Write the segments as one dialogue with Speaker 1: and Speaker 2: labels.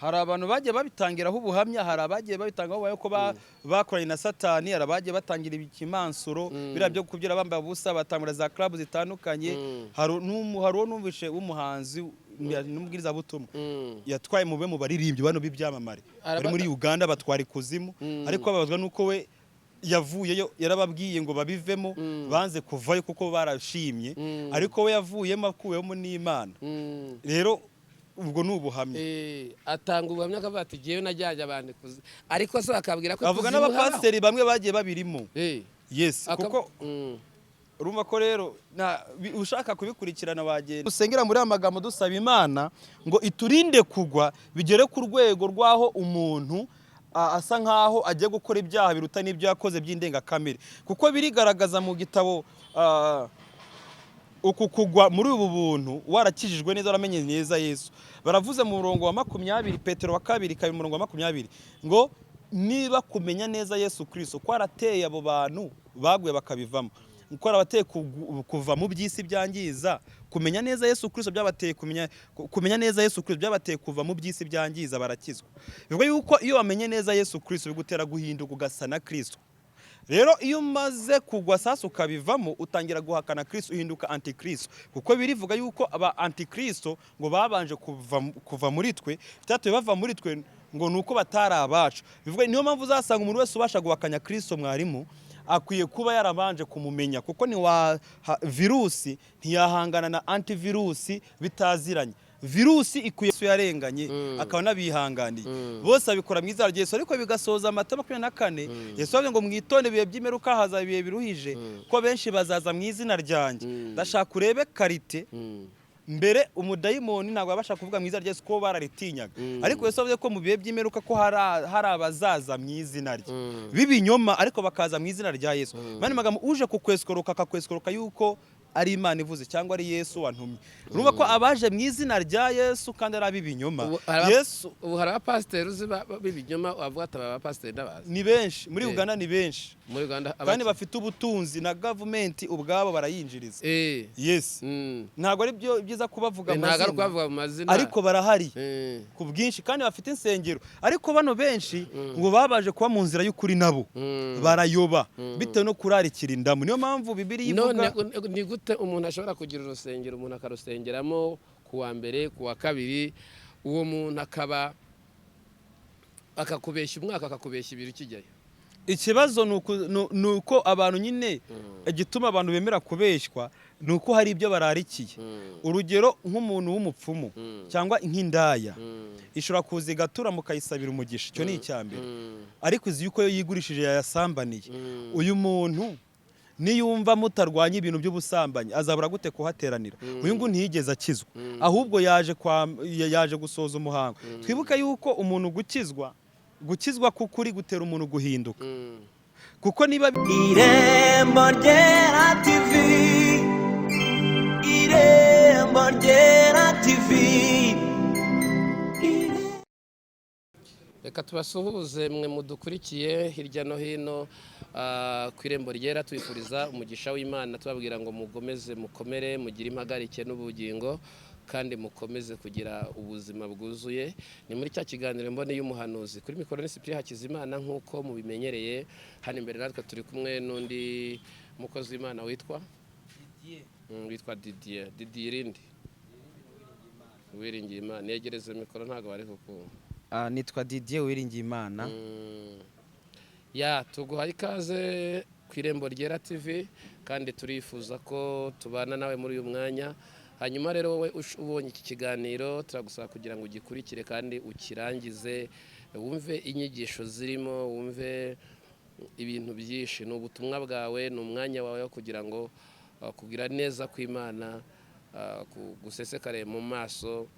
Speaker 1: Hari abantu bagiye babitangiraho ubuhamya, hari abagiye babitangaho ubuhamya ko bakoranye na Satani, hari abagiye batangira ikimansuro, biriya byo kubyina bambaye ubusa, batangura za club zitandukanye. Hari uwo numvishe w'umuhanzi n'umubwirizabutumwa yatwaye mu baririmbyi bano b'ibyamamare bari muri Uganda, batwara ikuzimu. Ariko babazwa nuko we yavuyeyo, yarababwiye ngo babivemo, banze kuvayo kuko barashimye, ariko we yavuyemo akuwemo n'Imana. Rero ubwo ni ubuhamya.
Speaker 2: Atanga ubuhamya akavuga ati: "Jyewe najyanye abantu ikuzimu," ariko se bakabwira ko
Speaker 1: avuga
Speaker 2: ikuzimu habaho.
Speaker 1: N'abapasiteri bamwe bagiye babirimo. Yes, kuko urumva ko rero ushaka kubikurikirana wagenda usengera muri aya magambo, dusaba Imana ngo iturinde kugwa bigere ku rwego rw'aho umuntu asa nkaho agiye gukora ibyaha biruta n'ibyo yakoze by'indengakamere, kuko birigaragaza mu gitabo. Uku kugwa muri ubu buntu, warakijijwe neza, waramenye neza Yesu, baravuze mu murongo wa 20, Petero wa kabiri kabiri, umurongo wa 20, ngo niba kumenya neza Yesu Kirisito kwarateye abo bantu baguye bakabivamo, kwarabateye kuva mu by'isi byangiza, kumenya neza Yesu Kirisito byabateye kumenya neza Yesu Kirisito byabateye kuva mu by'isi byangiza, barakizwa. Bivuga yuko iyo wamenye neza Yesu Kirisito bigutera guhinduka ugasa na Kirisito. Rero iyo umaze kugwa sasa ukabivamo, utangira guhakana Kristo, uhinduka antikristo, kuko birivuga yuko aba antikristo ngo babanje kuva muri twe. Byatumye bava muri twe ngo ni uko batari abacu. Bivuga niyo mpamvu uzasanga umuntu wese ubasha guhakanya Kristo, mwarimu, akwiye kuba yarabanje kumumenya, kuko ni wa virusi ntiyahangana na antivirusi bitaziranye. Virusi ikwiye Yesu yarenganye akaba n'abihanganiye bose, abikora mu izina rya Yesu, ariko bigasoza Matayo 24. Yesu yavuze ngo mwitonde, ibihe by'imperuka haza ibihe biruhije, ko benshi bazaza mu izina ryanjye. Ndashaka urebe karite. Mbere umudayimoni ntabwo yabasha kuvuga mu izina rya Yesu kuko bararitinyaga, ariko Yesu yavuze ko mu bihe by'imperuka ko hari abazaza mu izina rye b'ibinyoma, ariko bakaza mu izina rya Yesu. Mani magambo, uje kukwesukoroka akakwesukoroka yuko ari Imana ivuze cyangwa ari Yesu wantumye, urumva ko abaje mu izina rya Yesu kandi ari ab'ibinyoma.
Speaker 2: Ubu
Speaker 1: Yesu
Speaker 2: ubu hari abapasiteri uzi b'ibinyoma, wavuga ati: "Aba bapasiteri ndabazi"?
Speaker 1: Ni benshi muri Uganda, ni benshi.
Speaker 2: Muri Uganda?
Speaker 1: Kandi bafite ubutunzi, na gavumenti ubwabo barayinjiriza. Yes. Ntabwo ari byo byiza kubavuga
Speaker 2: Ntabwo ari
Speaker 1: amazina,
Speaker 2: ukubavuga mu mazina,
Speaker 1: ariko barahari ku bwinshi kandi bafite insengero. Ariko bano benshi ngo babaje kuba mu nzira y'ukuri nabo barayoba bitewe no kurarikira indamu. Niyo mpamvu Bibiliya
Speaker 2: None
Speaker 1: ivuga.
Speaker 2: ni gute umuntu ashobora kugira urusengero, umuntu akarusengeramo ku wa mbere, ku wa kabiri, uwo muntu akaba akakubeshya umwaka, akakubeshya 2 ukijyayo?
Speaker 1: Ikibazo ni uko abantu nyine, igituma abantu bemera kubeshywa ni uko hari ibyo bararikiye. Urugero, nk'umuntu w'umupfumu cyangwa nk'indaya ishobora kuza igatura, mukayisabira umugisha, icyo ni icya mbere, ariko izi yuko yo yigurishije, yayasambaniye. Uyu muntu niyumva mutarwanya ibintu by'ubusambanyi, azabura gute kuhateranira? Uyu nguyu ntiyigeze akizwa, ahubwo yaje gusoza umuhango. Twibuke yuko umuntu gukizwa k'ukuri gutera umuntu guhinduka, kuko niba
Speaker 3: Irembo Ryera TV, Irembo Ryera TV.
Speaker 2: Reka tubasuhuze mwe mudukurikiye hirya no hino ku Irembo Ryera, tubifuriza umugisha w'Imana, tubabwira ngo mugomeze mukomere, mugire impagarike n'ubugingo, kandi mukomeze kugira ubuzima bwuzuye. Ni muri cya kiganiro Mbone y'Umuhanuzi. Kuri mikoro ni Cyprien Hakizimana nk'uko mubimenyereye. Hano imbere natwe turi kumwe n'undi mukozi w'Imana witwa Didier. Didier irindi Uwiringiye Imana. Yegereze mikoro, ntabwo bari kukumva.
Speaker 1: Nitwa Didier Uwiringiyimana.
Speaker 2: Ya, tuguhaye ikaze ku Irembo Ryera TV, kandi turifuza ko tubana nawe muri uyu mwanya. Hanyuma rero wowe ubonye iki kiganiro, turagusaba kugira ngo ugikurikire kandi ukirangize, wumve inyigisho zirimo, wumve ibintu byinshi. Ni ubutumwa bwawe, ni umwanya wawe wo kugira ngo kugira neza kw'Imana gusesekare mu maso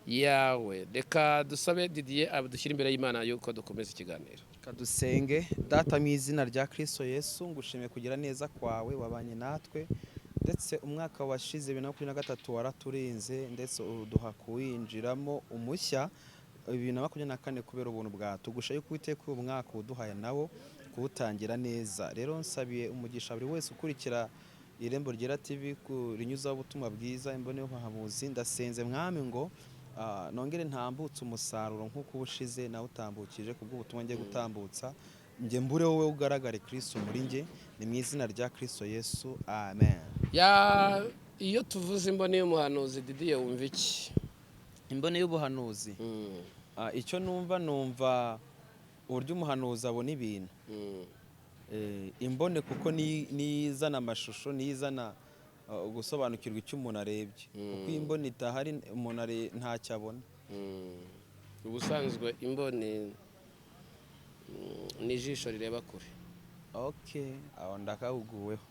Speaker 2: yawe. Reka dusabe Didier dushyire imbere y'Imana yuko dukomeza ikiganiro.
Speaker 1: Kadusenge. Data, mu izina rya Kristo Yesu, ngushimiye kugira neza kwawe wabanye natwe, ndetse umwaka washize 2023 waraturinze, ndetse uduha kuwinjiramo umushya 2024 kubera ubuntu bwawe. Tugusha yuko Uwiteka uyu mwaka uwuduhaye nawo kuwutangira neza. Rero nsabiye umugisha buri wese ukurikira Irembo Ryera TV ku rinyuzaho ubutumwa bwiza, Imbone y'Ubuhanuzi. Ndasenze, Mwami, ngo Nongere ntambutse umusaruro nk'uko ubushize nawe utambukije kubw'ubutumwa ngiye gutambutsa. Njye mbure, wowe ugaragare, Kristo muri njye. Ni mu izina rya Kristo Yesu, amen.
Speaker 2: Ya, iyo tuvuze imboni y'umuhanuzi, Didiye, wumva iki?
Speaker 1: Imboni y'ubuhanuzi? Icyo numva uburyo umuhanuzi abona ibintu. Imbone kuko niyo izana amashusho, niyo izana gusobanukirwa icyo umuntu arebye, kuko iyo imboni itahari umuntu ntacyo abona.
Speaker 2: Ubusanzwe imboni ni ijisho rireba kure.
Speaker 1: Okay, aho ndakahuguweho.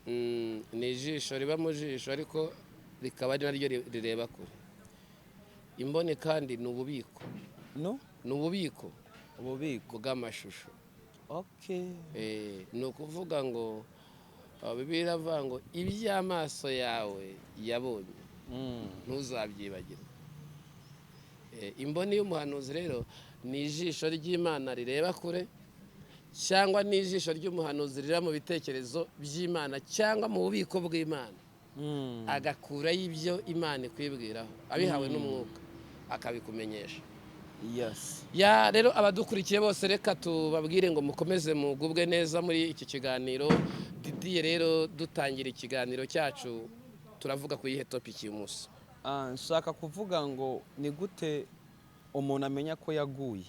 Speaker 2: Ni ijisho riba mu jisho, ariko rikaba ari naryo rireba kure. Imboni kandi ni ububiko.
Speaker 1: No.
Speaker 2: Ni ububiko
Speaker 1: Ububiko.
Speaker 2: bw'amashusho. Ni ukuvuga ngo Bibiliya iravuga ngo iby'amaso yawe yabonye ntuzabyibagirwe. Imboni y'umuhanuzi rero ni ijisho ry'Imana rireba kure, cyangwa ni ijisho ry'umuhanuzi rireba mu bitekerezo by'Imana cyangwa mu bubiko bw'Imana, agakurayo ibyo Imana ikwibwiraho abihawe n'Umwuka, akabikumenyesha. Ya, rero abadukurikiye bose, reka tubabwire ngo mukomeze mugubwe neza muri iki kiganiro. Didiye, rero dutangira ikiganiro cyacu, turavuga ku yihe topic uyu munsi?
Speaker 1: Nshaka kuvuga ngo ni gute umuntu amenya ko yaguye,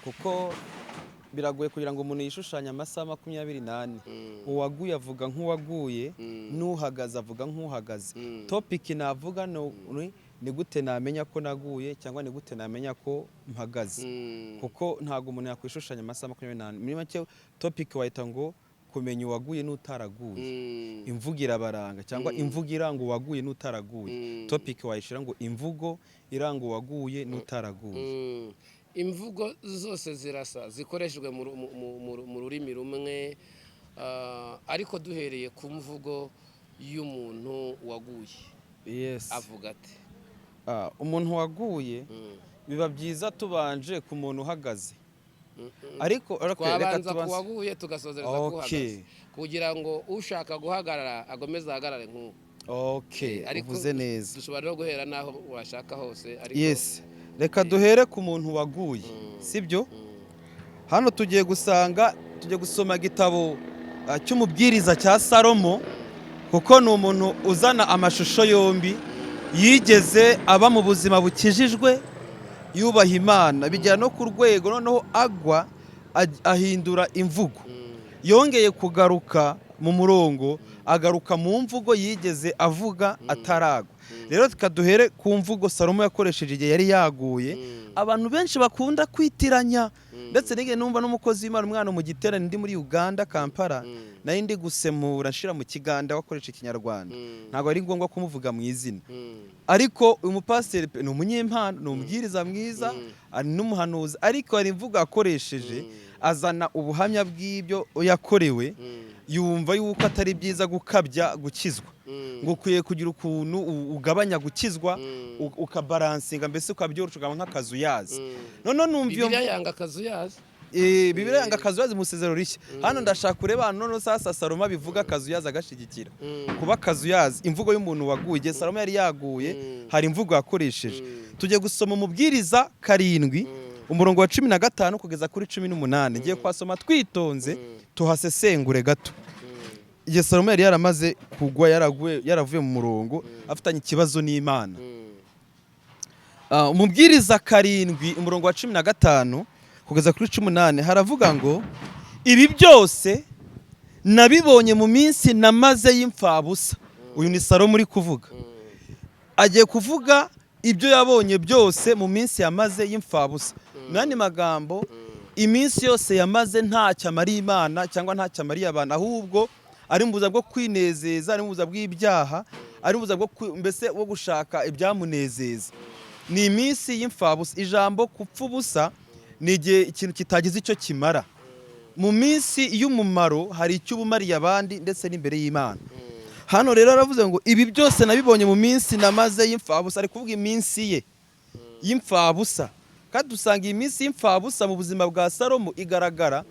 Speaker 1: kuko biragoye kugira ngo umuntu yishushanye amasaha 24. Uwaguye avuga nk'uwaguye, n'uhagaze avuga nk'uhagaze. Topic navuga ni gute namenya ko naguye, cyangwa ni gute namenya ko mpagaze, kuko ntabwo umuntu yakwishushanya amasaha 24. Muri make, topic wahita ngo kumenya uwaguye n'utaraguye. Imvugo irabaranga, cyangwa imvugo iranga uwaguye n'utaraguye. Topic wayishyira ngo imvugo iranga uwaguye n'utaraguye.
Speaker 2: Imvugo zose zirasa, zikoreshejwe mu rurimi rumwe, ariko duhereye ku mvugo y'umuntu waguye, avuga ati?
Speaker 1: Umuntu waguye, biba byiza tubanje ku muntu uhagaze, ariko okay, reka
Speaker 2: Twabanza
Speaker 1: tubanze.
Speaker 2: ku waguye, tugasozereza kuhagaze, kugira ngo ushaka guhagarara agomeze ahagarare nk'ubu. Ariko
Speaker 1: Uvuze neza.
Speaker 2: dushobora no guhera n'aho washaka hose, ariko
Speaker 1: Yes, reka duhere ku muntu waguye, sibyo? Hano tugiye gusanga, tugiye gusoma igitabo cy'Umubwiriza cya Salomo, kuko ni umuntu uzana amashusho yombi. Yigeze aba mu buzima bukijijwe, yubaha Imana, bigera no ku rwego noneho agwa, ahindura imvugo. Yongeye kugaruka mu murongo, agaruka mu mvugo yigeze avuga ataragwa. Rero duhere ku mvugo Salomo yakoresheje igihe yari yaguye. Abantu benshi bakunda kwitiranya, ndetse nige numva n'umukozi w'Imana, umwana mu giterane ndi muri Uganda, Kampala, nari ndi gusemura nshira mu Kiganda, wakoresha Ikinyarwanda. Ntabwo ari ngombwa kumuvuga mu izina, ariko uyu mupasiteri pe, ni umunyempano, ni umubwiriza mwiza, ari n'umuhanuzi, ariko hari imvugo yakoresheje azana ubuhamya bw'ibyo yakorewe, yumva yuko atari byiza gukabya gukizwa, ngo ukwiye kugira ukuntu ugabanya gukizwa, ukabalancinga, mbese ukabyorosha, ukaba nk'akazuyazi. Noneho numva iyo
Speaker 2: Bibiliya yanga akazuyazi.
Speaker 1: Bibiliya yanga akazuyazi mu Isezerano Rishya. Hano ndashaka kureba hano noneho sasa Salomo bivuga akazuyazi, agashyigikira kuba akazuyazi, imvugo y'umuntu waguye. Igihe Salomo yari yaguye, hari imvugo yakoresheje. Tujye gusoma Umubwiriza 7, umurongo wa 15 kugeza kuri 18. Ngiye kuhasoma twitonze, tuhasesengure gato. Igihe Salomo yari yaramaze kugwa, yaraguye, yaravuye mu murongo, afitanye ikibazo n'Imana. Umubwiriza 7, umurongo wa 15 kugeza kuri 18, haravuga ngo: "Ibi byose nabibonye mu minsi namaze y'imfabusa." Uyu ni Salomo uri kuvuga. Agiye kuvuga ibyo yabonye byose mu minsi yamaze y'imfabusa. Mu yandi magambo, iminsi yose yamaze ntacyo amariye Imana cyangwa ntacyo amariye abantu, ahubwo ari mu buzima bwo kwinezeza, ari mu buzima bw'ibyaha, ari mu buzima bwo mbese bwo gushaka ibyamunezeza. Ni iminsi y'imfabusa. Ijambo kupfa ubusa ni igihe ikintu kitagize icyo kimara. Mu minsi y'umumaro hari icyo uba umariye abandi ndetse n'imbere y'Imana. Hano rero aravuze ngo: "Ibi byose nabibonye mu minsi namaze y'imfabusa." Ari kuvuga iminsi ye y'imfabusa, kandi dusanga iyi minsi y'imfabusa mu buzima bwa Salomo igaragara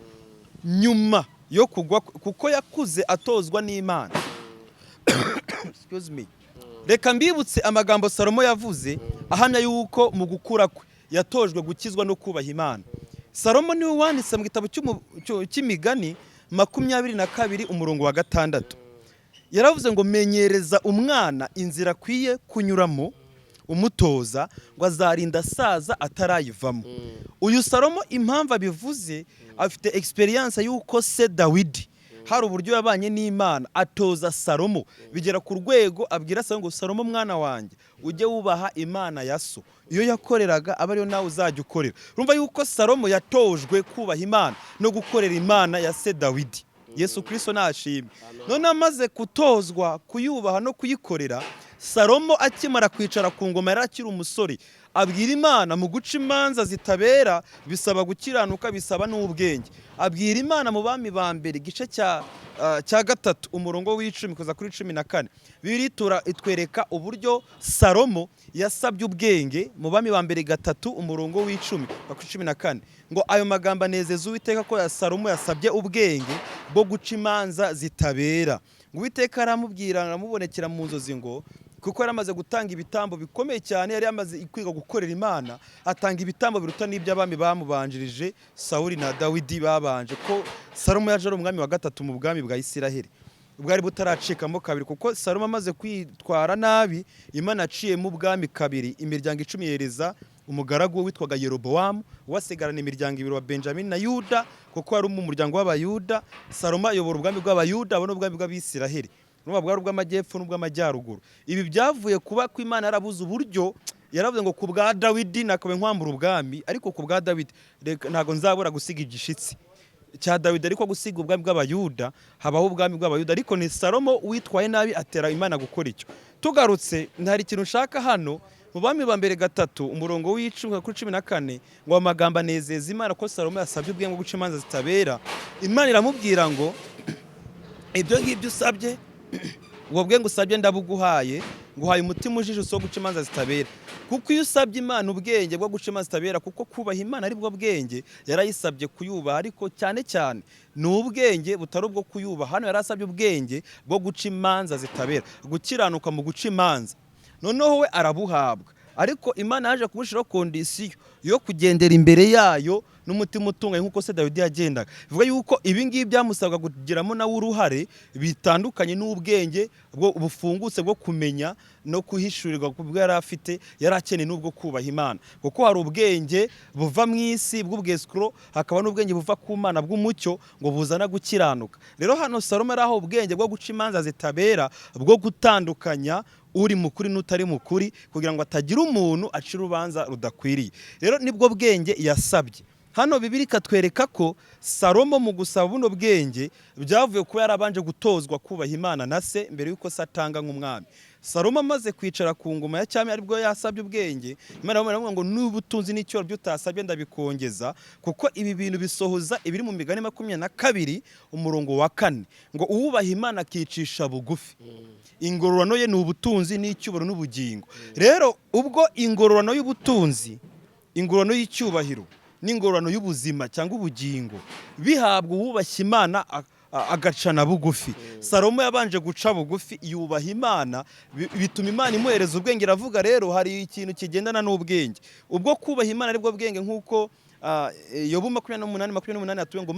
Speaker 1: nyuma yo kugwa, kuko yakuze atozwa n'Imana. Excuse me. Reka mbibutse amagambo Salomo yavuze ahamya yuko mu gukura kwe yatojwe gukizwa no kubaha Imana. Salomo niwe wanditse mu gitabo cy'Imigani 22 umurongo wa 6. Yaravuze ngo: "Menyereza umwana inzira akwiye kunyuramo, umutoza ngo azarinda asaza atarayivamo." Uyu Salomo, impamvu abivuze, afite experience y'uko se Dawidi hari uburyo yabanye n'Imana, atoza Salomo, bigera ku rwego abwira Salomo ngo: "Salomo mwana wanjye, ujye wubaha Imana ya so, iyo yakoreraga aba ariyo nawe uzajya ukorera." Urumva yuko Salomo yatojwe kubaha Imana no gukorera Imana ya se Dawidi. Yesu Kirisito nashimwe. None amaze gutozwa kuyubaha no kuyikorera, Salomo akimara kwicara ku ngoma, yari akiri umusore, abwira Imana mu guca imanza zitabera bisaba gukiranuka, bisaba n'ubwenge. Abwira Imana mu Bami ba Mbere igice cya 3 umurongo wa 10 kugeza kuri 14. Bibiliya itwereka uburyo Salomo yasabye ubwenge mu Bami ba Mbere 3 umurongo wa 10 kugeza kuri 14, ngo: "Ayo magambo anezeza Uwiteka ko ya Salomo yasabye ubwenge bwo guca imanza zitabera." Ngo Uwiteka aramubwira, aramubonekera mu nzozi, ngo kuko yari amaze gutanga ibitambo bikomeye cyane, yari yamaze kwiga gukorera Imana, atanga ibitambo biruta n'iby'abami bamubanjirije, Sawuli na Dawidi babanje, ko Salomo yaje ari umwami wa gatatu mu bwami bwa Isiraheli bwari butaracikamo kabiri. Kuko Salomo amaze kwitwara nabi, Imana yaciyemo ubwami kabiri, imiryango 10 yereza umugaragu we witwaga Yerobowamu, wasigarana imiryango ibiri wa Benjamin na Yuda, kuko yari mu muryango w'Abayuda. Salomo ayobora ubwami bw'Abayuda, abo n'ubwami bw'Abisiraheli, n'ubu bwari ubw'amajyepfo n'ubw'amajyaruguru. Ibi byavuye kuba ko Imana yarabuze uburyo. Yaravuze ngo: "Ku bwa Dawidi nakabaye nkwambura ubwami, ariko ku bwa Dawidi reka ntabwo nzabura gusiga igishitsi cya Dawidi." Ariko gusiga ubwami bw'Abayuda, habaho ubwami bw'Abayuda, ariko ni Salomo witwaye nabi atera Imana gukora icyo. Tugarutse, hari ikintu ushaka hano mu Bami ba Mbere 3 umurongo wa 10 kuri 14, ngo: "Amagambo anezeza Imana ko Salomo yasabye ubwenge bwo guca imanza zitabera." Imana iramubwira ngo: "Ibyo ngibyo usabye, ubwo bwenge usabye ndabuguhaye, nguhaye umutima ujijutse wo guca imanza zitabera." Kuko iyo usabye Imana ubwenge bwo guca imanza zitabera, kuko kubaha Imana ari bwo bwenge, yarayisabye kuyubaha, ariko cyane cyane ni ubwenge butari ubwo kuyubaha. Hano yarasabye ubwenge bwo guca imanza zitabera, gukiranuka mu guca imanza. Noneho we arabuhabwa, ariko Imana yaje kumushyiraho condition yo kugendera imbere yayo n'umutima utunganye nk'uko se Dawidi yagendaga. Bivuga yuko ibi ngibi byamusabwa kugiramo nawe uruhare, bitandukanye n'ubwenge bwo bufungutse bwo kumenya no kuhishurirwa ku bwo yari afite. Yari akeneye n'ubwo kubaha Imana, kuko hari ubwenge buva mu isi bw'ubwesikuro, hakaba n'ubwenge buva ku Mana bw'umucyo, ngo buzana gukiranuka. Rero hano Salomo yari aho ubwenge bwo guca imanza zitabera, bwo gutandukanya uri mukuri n'utari mukuri, kugira ngo atagira umuntu aca urubanza rudakwiriye. Rero nibwo bwenge yasabye hano. Bibiliya ikatwereka ko Salomo mu gusaba buno bwenge byavuye kuba yarabanje gutozwa kubaha Imana na se mbere y'uko se atanga nk'umwami. Salomo amaze kwicara ku ngoma ya cyami, aribwo yasabye ubwenge. Imana iramubwira ngo: "N'ubutunzi n'icyubahiro byo utasabye ndabikongeza." Kuko ibi bintu bisohoza ibiri mu Migani 22 umurongo wa 4, ngo: "Uwubaha Imana akicisha bugufi, ingororano ye ni ubutunzi n'icyubahiro n'ubugingo." Rero ubwo ingororano y'ubutunzi, ingororano y'icyubahiro n'ingororano y'ubuzima cyangwa ubugingo bihabwa uwubashye Imana agacana bugufi, Salomo yabanje guca bugufi, yubaha Imana, bituma Imana imuhereza ubwenge. Iravuga rero hari ikintu kigendana n'ubwenge, ubwo kubaha Imana aribwo bwenge, nk'uko Yobu 28:28 yatuwe ngo: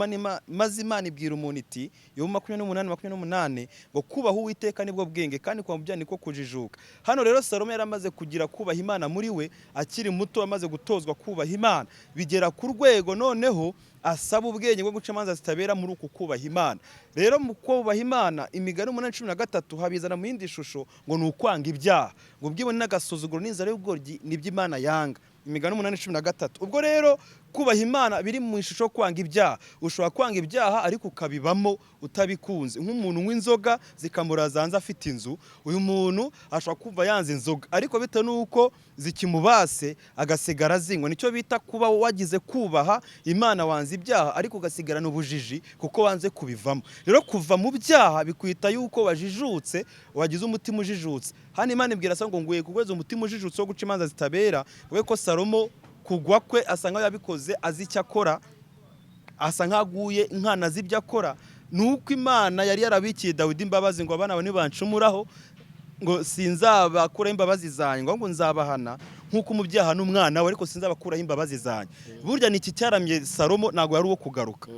Speaker 1: "Maze Imana ibwira umuntu iti", Yobu 28:28, ngo: "Kubaha Uwiteka nibwo bwenge, kandi kwa mu niko kujijuka." Hano rero Salomo yari amaze kugira kubaha Imana muri we akiri muto, amaze gutozwa kubaha Imana, bigera ku rwego noneho asaba ubwenge bwo guca imanza zitabera muri uku kubaha Imana. Rero mu kubaha Imana, Imigani 8:13 habizana mu yindi shusho, ngo ni ukwanga ibyaha, ngo ubwibone n'agasuzuguro n'inzara y'ubugoryi nibyo Imana yanga. Imigani 8:13. Ubwo rero kubaha Imana biri mu ishusho yo kwanga ibyaha. Ushobora kwanga ibyaha ariko ukabibamo utabikunze, nk'umuntu unywa inzoga zikamuraza hanze afite inzu. Uyu muntu ashobora kumva yanze inzoga, ariko bitewe n'uko zikimubase agasigara azinywa. Nicyo bita kuba wagize kubaha Imana, wanze ibyaha ariko ugasigarana ubujiji kuko wanze kubivamo. Rero kuva mu byaha bikwita yuko wajijutse, wagize umutima ujijutse. Hano Imana ibwira Salomo ngo: "Nguye kuguheza umutima ujijutse wo guca imanza zitabera." We ko Salomo kugwa kwe asa nkaho yabikoze azi icyo akora, asa nkaho aguye nkana azi ibyo akora. Ni uko Imana yari yarabikiye Dawidi imbabazi ngo: "Abana bawe nibancumuraho Ngo sinzabakuraho imbabazi zanjye, ngo nzabahana nk'uko umubyeyi ahana umwana we, ariko sinzabakuraho imbabazi zanjye. Burya ni iki cyaramye Salomo? Ntabwo yari uwo kugaruka,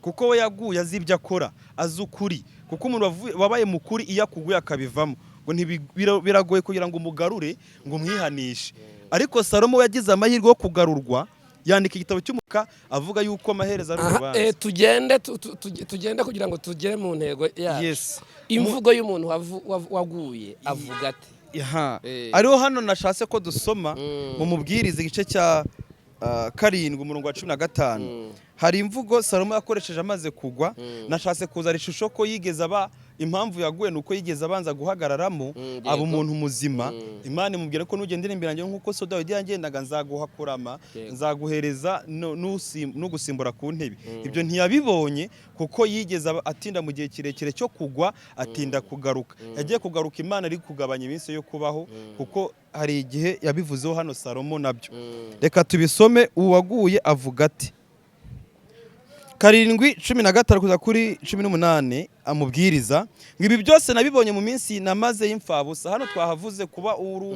Speaker 1: kuko we yaguye azi ibyo akora, azi ukuri, kuko umuntu wabaye mukuri, iyo akuguye akabivamo, ngo biragoye kugira ngo umugarure, ngo umwihanishe. Ariko Salomo we yagize amahirwe yo kugarurwa, yandika igitabo cy'umuka avuga yuko amaherezo ari
Speaker 2: Aha,
Speaker 1: urubanza.
Speaker 2: Tugende tugende kugira ngo tugere mu ntego yacu.
Speaker 1: Yes.
Speaker 2: Imvugo y'umuntu waguye avuga ati?
Speaker 1: Aha. Ariho hano nashatse ko dusoma mu Mubwiriza, igice cya 7, umurongo wa 15. Hari imvugo Salomo yakoresheje amaze kugwa. Nashatse kuzana ishusho ko yigeze aba, impamvu yaguye ni uko yigeze abanza guhagararamo, aba umuntu muzima. Imana imubwira ko nugendera imbere yanjye nk'uko so Dawidi yagendaga, nzaguha kurama, nzaguhereza nugusimbura ku ntebe. Ibyo ntiyabibonye kuko yigeze atinda mu gihe kirekire cyo kugwa, atinda kugaruka. Yagiye kugaruka Imana ari kugabanya iminsi yo kubaho, kuko hari igihe yabivuzeho hano Salomo nabyo. Reka tubisome. Uwaguye avuga ati, 7:15 kugeza kuri 18, amubwiriza ngo: "Ibi byose nabibonye mu minsi namaze y'imfabusa." Hano twahavuze kuba uru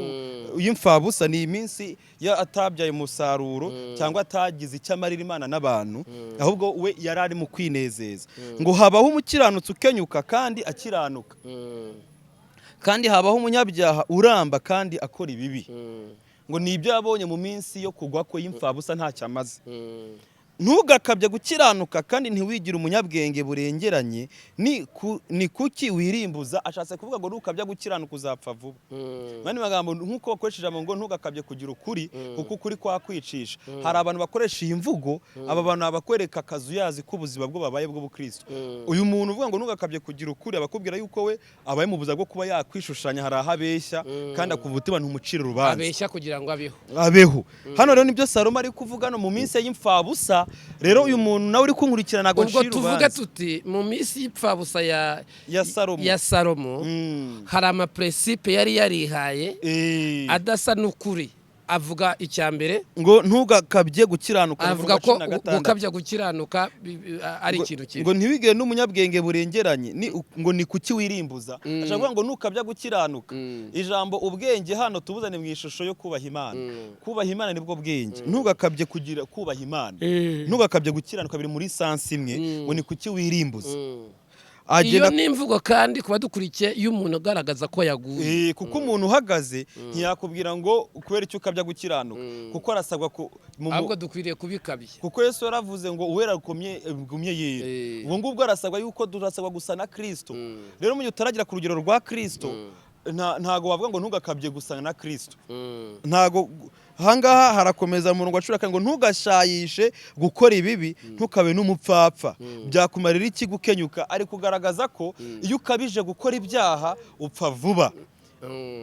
Speaker 1: y'imfabusa ni iminsi ya atabyaye umusaruro cyangwa atagize icyo amarira Imana n'abantu, ahubwo we yari ari mu kwinezeza. Ngo habaho umukiranutsi ukenyuka kandi akiranuka, kandi habaho umunyabyaha uramba kandi akora ibibi. Ngo ni ibyo yabonye mu minsi yo kugwa kwe y'imfabusa, ntacyo amaze. Ntugakabye gukiranuka kandi ntiwigire umunyabwenge burengeranye. Ni kuki wirimbuza? Ashatse kuvuga ngo ntukabya gukiranuka, uzapfa vuba. Mu yandi magambo, nk'uko bakoresha ijambo ngo ntugakabye kugira ukuri, kuko ukuri kwakwicisha. Hari abantu bakoresha iyi mvugo. Aba bantu bakwereka akazu yazi ko ubuzima bwo babaye bw'ubukristo. Uyu muntu uvuga ngo ntugakabye kugira ukuri, abakubwira yuko we abaye mu buzima bwo kuba yakwishushanya, hari aho abeshya kandi akumva umutima ntumucira urubanza.
Speaker 2: Abeshya kugira ngo abeho.
Speaker 1: Abeho. Hano rero nibyo Salomo ari kuvuga no mu minsi y'imfabusa. Rero uyu muntu nawe uri kunkurikira, ntabwo
Speaker 2: Ubwo
Speaker 1: ncira
Speaker 2: tuvuge
Speaker 1: urubanza.
Speaker 2: tuti mu minsi y'ipfabusa ya
Speaker 1: Ya Salomo.
Speaker 2: ya Salomo, hari amaprincipe yari yarihaye adasa n'ukuri. Avuga icya mbere,
Speaker 1: Ngo ntugakabye gukiranuka.
Speaker 2: avuga
Speaker 1: Umurongo wa
Speaker 2: ko
Speaker 1: 16.
Speaker 2: gukabya gukiranuka ari ikintu kibi.
Speaker 1: Ngo ntiwigire n'umunyabwenge burengeranye, ngo ni kuki wirimbuza? Ashaka kuvuga ngo ntukabya gukiranuka. Ijambo ubwenge hano tubuzane mu ishusho yo kubaha Imana. Kubaha Imana nibwo bwenge. Ntugakabye kugira kubaha Imana, ntugakabye gukiranuka, biri muri sens imwe. Ngo ni kuki wirimbuza?
Speaker 2: Iyo
Speaker 1: Agenda
Speaker 2: ni imvugo kandi ku badukurikiye y'umuntu ugaragaza ko yaguye.
Speaker 1: Kuko umuntu uhagaze ntiyakubwira ngo kubera icyo ukabya gukiranuka, kuko arasabwa
Speaker 2: Ahubwo dukwiriye kubikabya.
Speaker 1: Kuko Yesu yaravuze ngo uwera gumye yera. Ubwo ngubwo arasabwa yuko turasabwa gusa na Kristo. Rero mu gihe utaragera ku rugero rwa Kristo, ntago wavuga ngo ntugakabye gusa na Kristo. Ntago ahangaha harakomeza mu murongo wa 14 ngo ntugashayishe gukora ibibi, ntukabe n'umupfapfa, byakumarira iki gukenyuka? Ari kugaragaza ko iyo ukabije gukora ibyaha upfa vuba.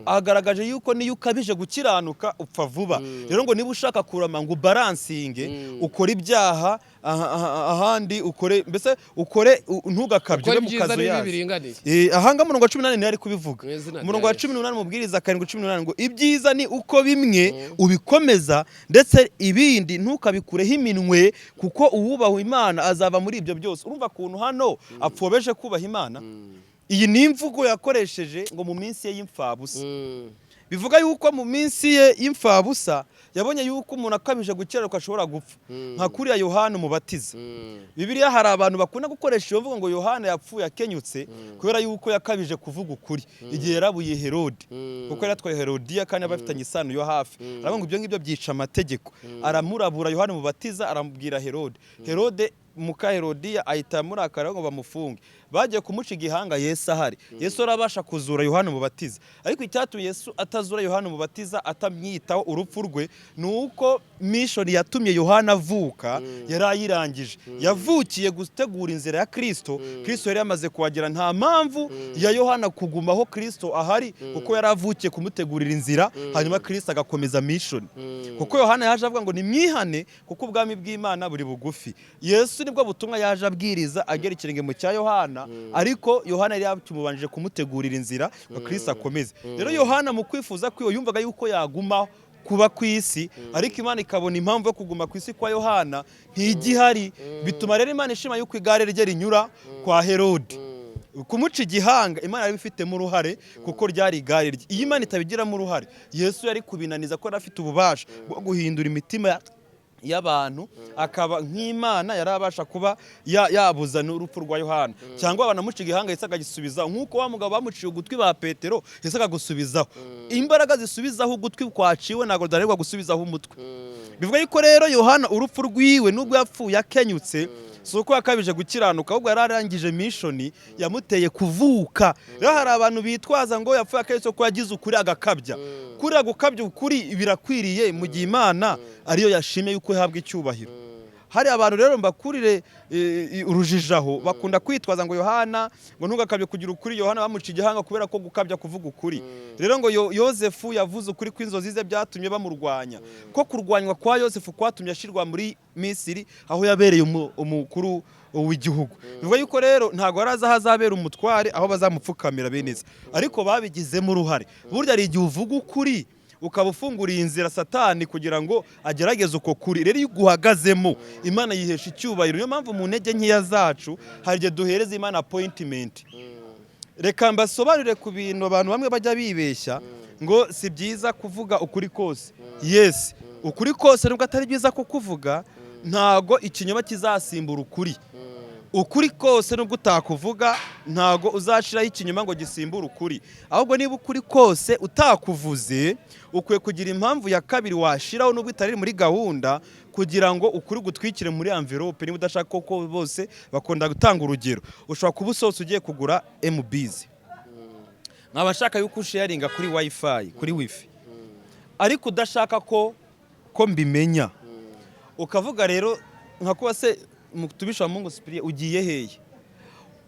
Speaker 1: Agaragaje yuko niyo ukabije gukiranuka upfa vuba. Rero ngo niba ushaka kurama, ngo ubalancinge, ukore ibyaha ahandi ukore, mbese ukore ntugakabye,
Speaker 2: Ukora
Speaker 1: ube mu
Speaker 2: ibyiza
Speaker 1: kazu
Speaker 2: n'ibibi
Speaker 1: yazi.
Speaker 2: biringaniye.
Speaker 1: Ahanga umurongo wa 18 niyo ari kubivuga.
Speaker 2: Mu izina
Speaker 1: Umurongo wa
Speaker 2: rya Yesu.
Speaker 1: 18, Mubwiriza 7:18, ngo ibyiza ni uko bimwe ubikomeza, ndetse ibindi ntukabikureho iminwe, kuko uwubaha Imana azava muri ibyo byose. Urumva ukuntu hano apfobeje kubaha Imana? Iyi ni imvugo yakoresheje ngo mu minsi ye y'imfabusa. Bivuga yuko mu minsi ye y'imfabusa yabonye yuko umuntu akabije gukiranuka ashobora gupfa, nka kuriya Yohana Umubatiza. Bibiliya, hari abantu bakunda gukoresha iyo mvugo ngo Yohana yapfuye akenyutse kubera yuko yakabije kuvuga ukuri igihe yarabuye Herode, kuko yari atwaye Herodiya kandi bafitanye isano yo hafi. Aravuga ngo ibyo ngibyo byica amategeko. Aramurabura Yohana Umubatiza, aramubwira Herode. Herode, muka Herodiya, ahita amurakara ngo bamufunge. Bagiye kumuca igihanga Yesu ahari. Yesu arabasha kuzura Yohana Umubatiza, ariko icyatumye Yesu atazura Yohana Umubatiza, atamwitaho urupfu rwe, ni uko mission yatumye Yohana avuka yari ayirangije. Yavukiye gutegura inzira ya Kristo. Kristo yari yamaze kuhagera, nta mpamvu ya Yohana kugumaho Kristo ahari, kuko yari avukiye kumutegurira inzira, hanyuma Kristo agakomeza mission. Kuko Yohana yaje avuga ngo nimwihane kuko ubwami bw'Imana buri bugufi. Yesu nibwo butumwa yaje abwiriza agera ikirenge mu cya Yohana, ariko Yohana yari yamubanjije kumutegurira inzira ngo Kristo akomeze. Rero Yohana mu kwifuza kwiwe yumvaga yuko yaguma kuba ku isi, ariko Imana ikabona impamvu yo kuguma ku isi kwa Yohana ntigihari. Bituma rero Imana ishima yuko igare rye rinyura kwa Herode. Kumuca igihanga Imana yari ibifitemo uruhare, kuko ryari igare rye. Iyo Imana itabigiramo uruhare, Yesu yari kubinaniza, ko yari afite ububasha bwo guhindura imitima y'abantu akaba nk'Imana, yari abasha kuba yabuza n'urupfu rwa Yohana, cyangwa banamuca igihanga, Yesu akagisubizaho, nk'uko wa mugabo bamuciye ugutwi ba Petero, Yesu akagusubizaho. Imbaraga zisubizaho ugutwi kwaciwe ntabwo zananirwa gusubizaho umutwe. Bivuga yuko rero Yohana urupfu rwiwe, nubwo yapfuye akenyutse, si uko yakabije gukiranuka, ahubwo yari arangije mission yamuteye kuvuka. Rero hari abantu bitwaza ngo yapfuye akenyutse ko yagize ukuri agakabya. Kuriya gukabya ukuri birakwiriye mu gihe Imana ariyo yashimye yuko ihabwa icyubahiro. Hari abantu rero, mbakurire urujijo aho, bakunda kwitwaza ngo Yohana, ngo ntugakabye kugira ukuri, Yohana bamuca igihanga kubera ko gukabya kuvuga ukuri. Rero ngo Yozefu yavuze ukuri kw'inzozi ze, byatumye bamurwanya. Ko kurwanywa kwa Yozefu kwatumye ashyirwa muri Misiri, aho yabereye umukuru w'igihugu. Bivuga yuko rero ntabwo yari azi aho azabera umutware, aho bazamupfukamira bene se, ariko babigizemo uruhare. Burya hari igihe uvuga ukuri ukaba ufunguriye inzira Satani kugira ngo agerageze uko kuri. Rero iyo uguhagazemo, Imana yihesha icyubahiro. Niyo mpamvu mu ntege nkeya zacu hari igihe duhereza Imana appointment. Reka mbasobanurire ku bintu abantu bamwe bajya bibeshya ngo si byiza kuvuga ukuri kose. Yes, ukuri kose nubwo atari byiza kukuvuga, ntago ikinyoma kizasimbura ukuri. Ukuri kose nubwo utakuvuga, ntago uzashiraho ikinyoma ngo gisimbure ukuri. Ahubwo niba ukuri kose utakuvuze, ukwiye kugira impamvu ya kabiri washiraho, nubwo itari muri gahunda, kugira ngo ukuri gutwikire muri envelope, niba udashaka ko bose bakunda gutanga urugero. Ushobora kuba usohotse ugiye kugura MBs, nkaba nshaka yuko usharinga kuri WiFi, kuri WiFi, ariko udashaka ko mbimenya. Ukavuga rero nka kuba se mutubisha Mungu Cyprien, ugiye hehe?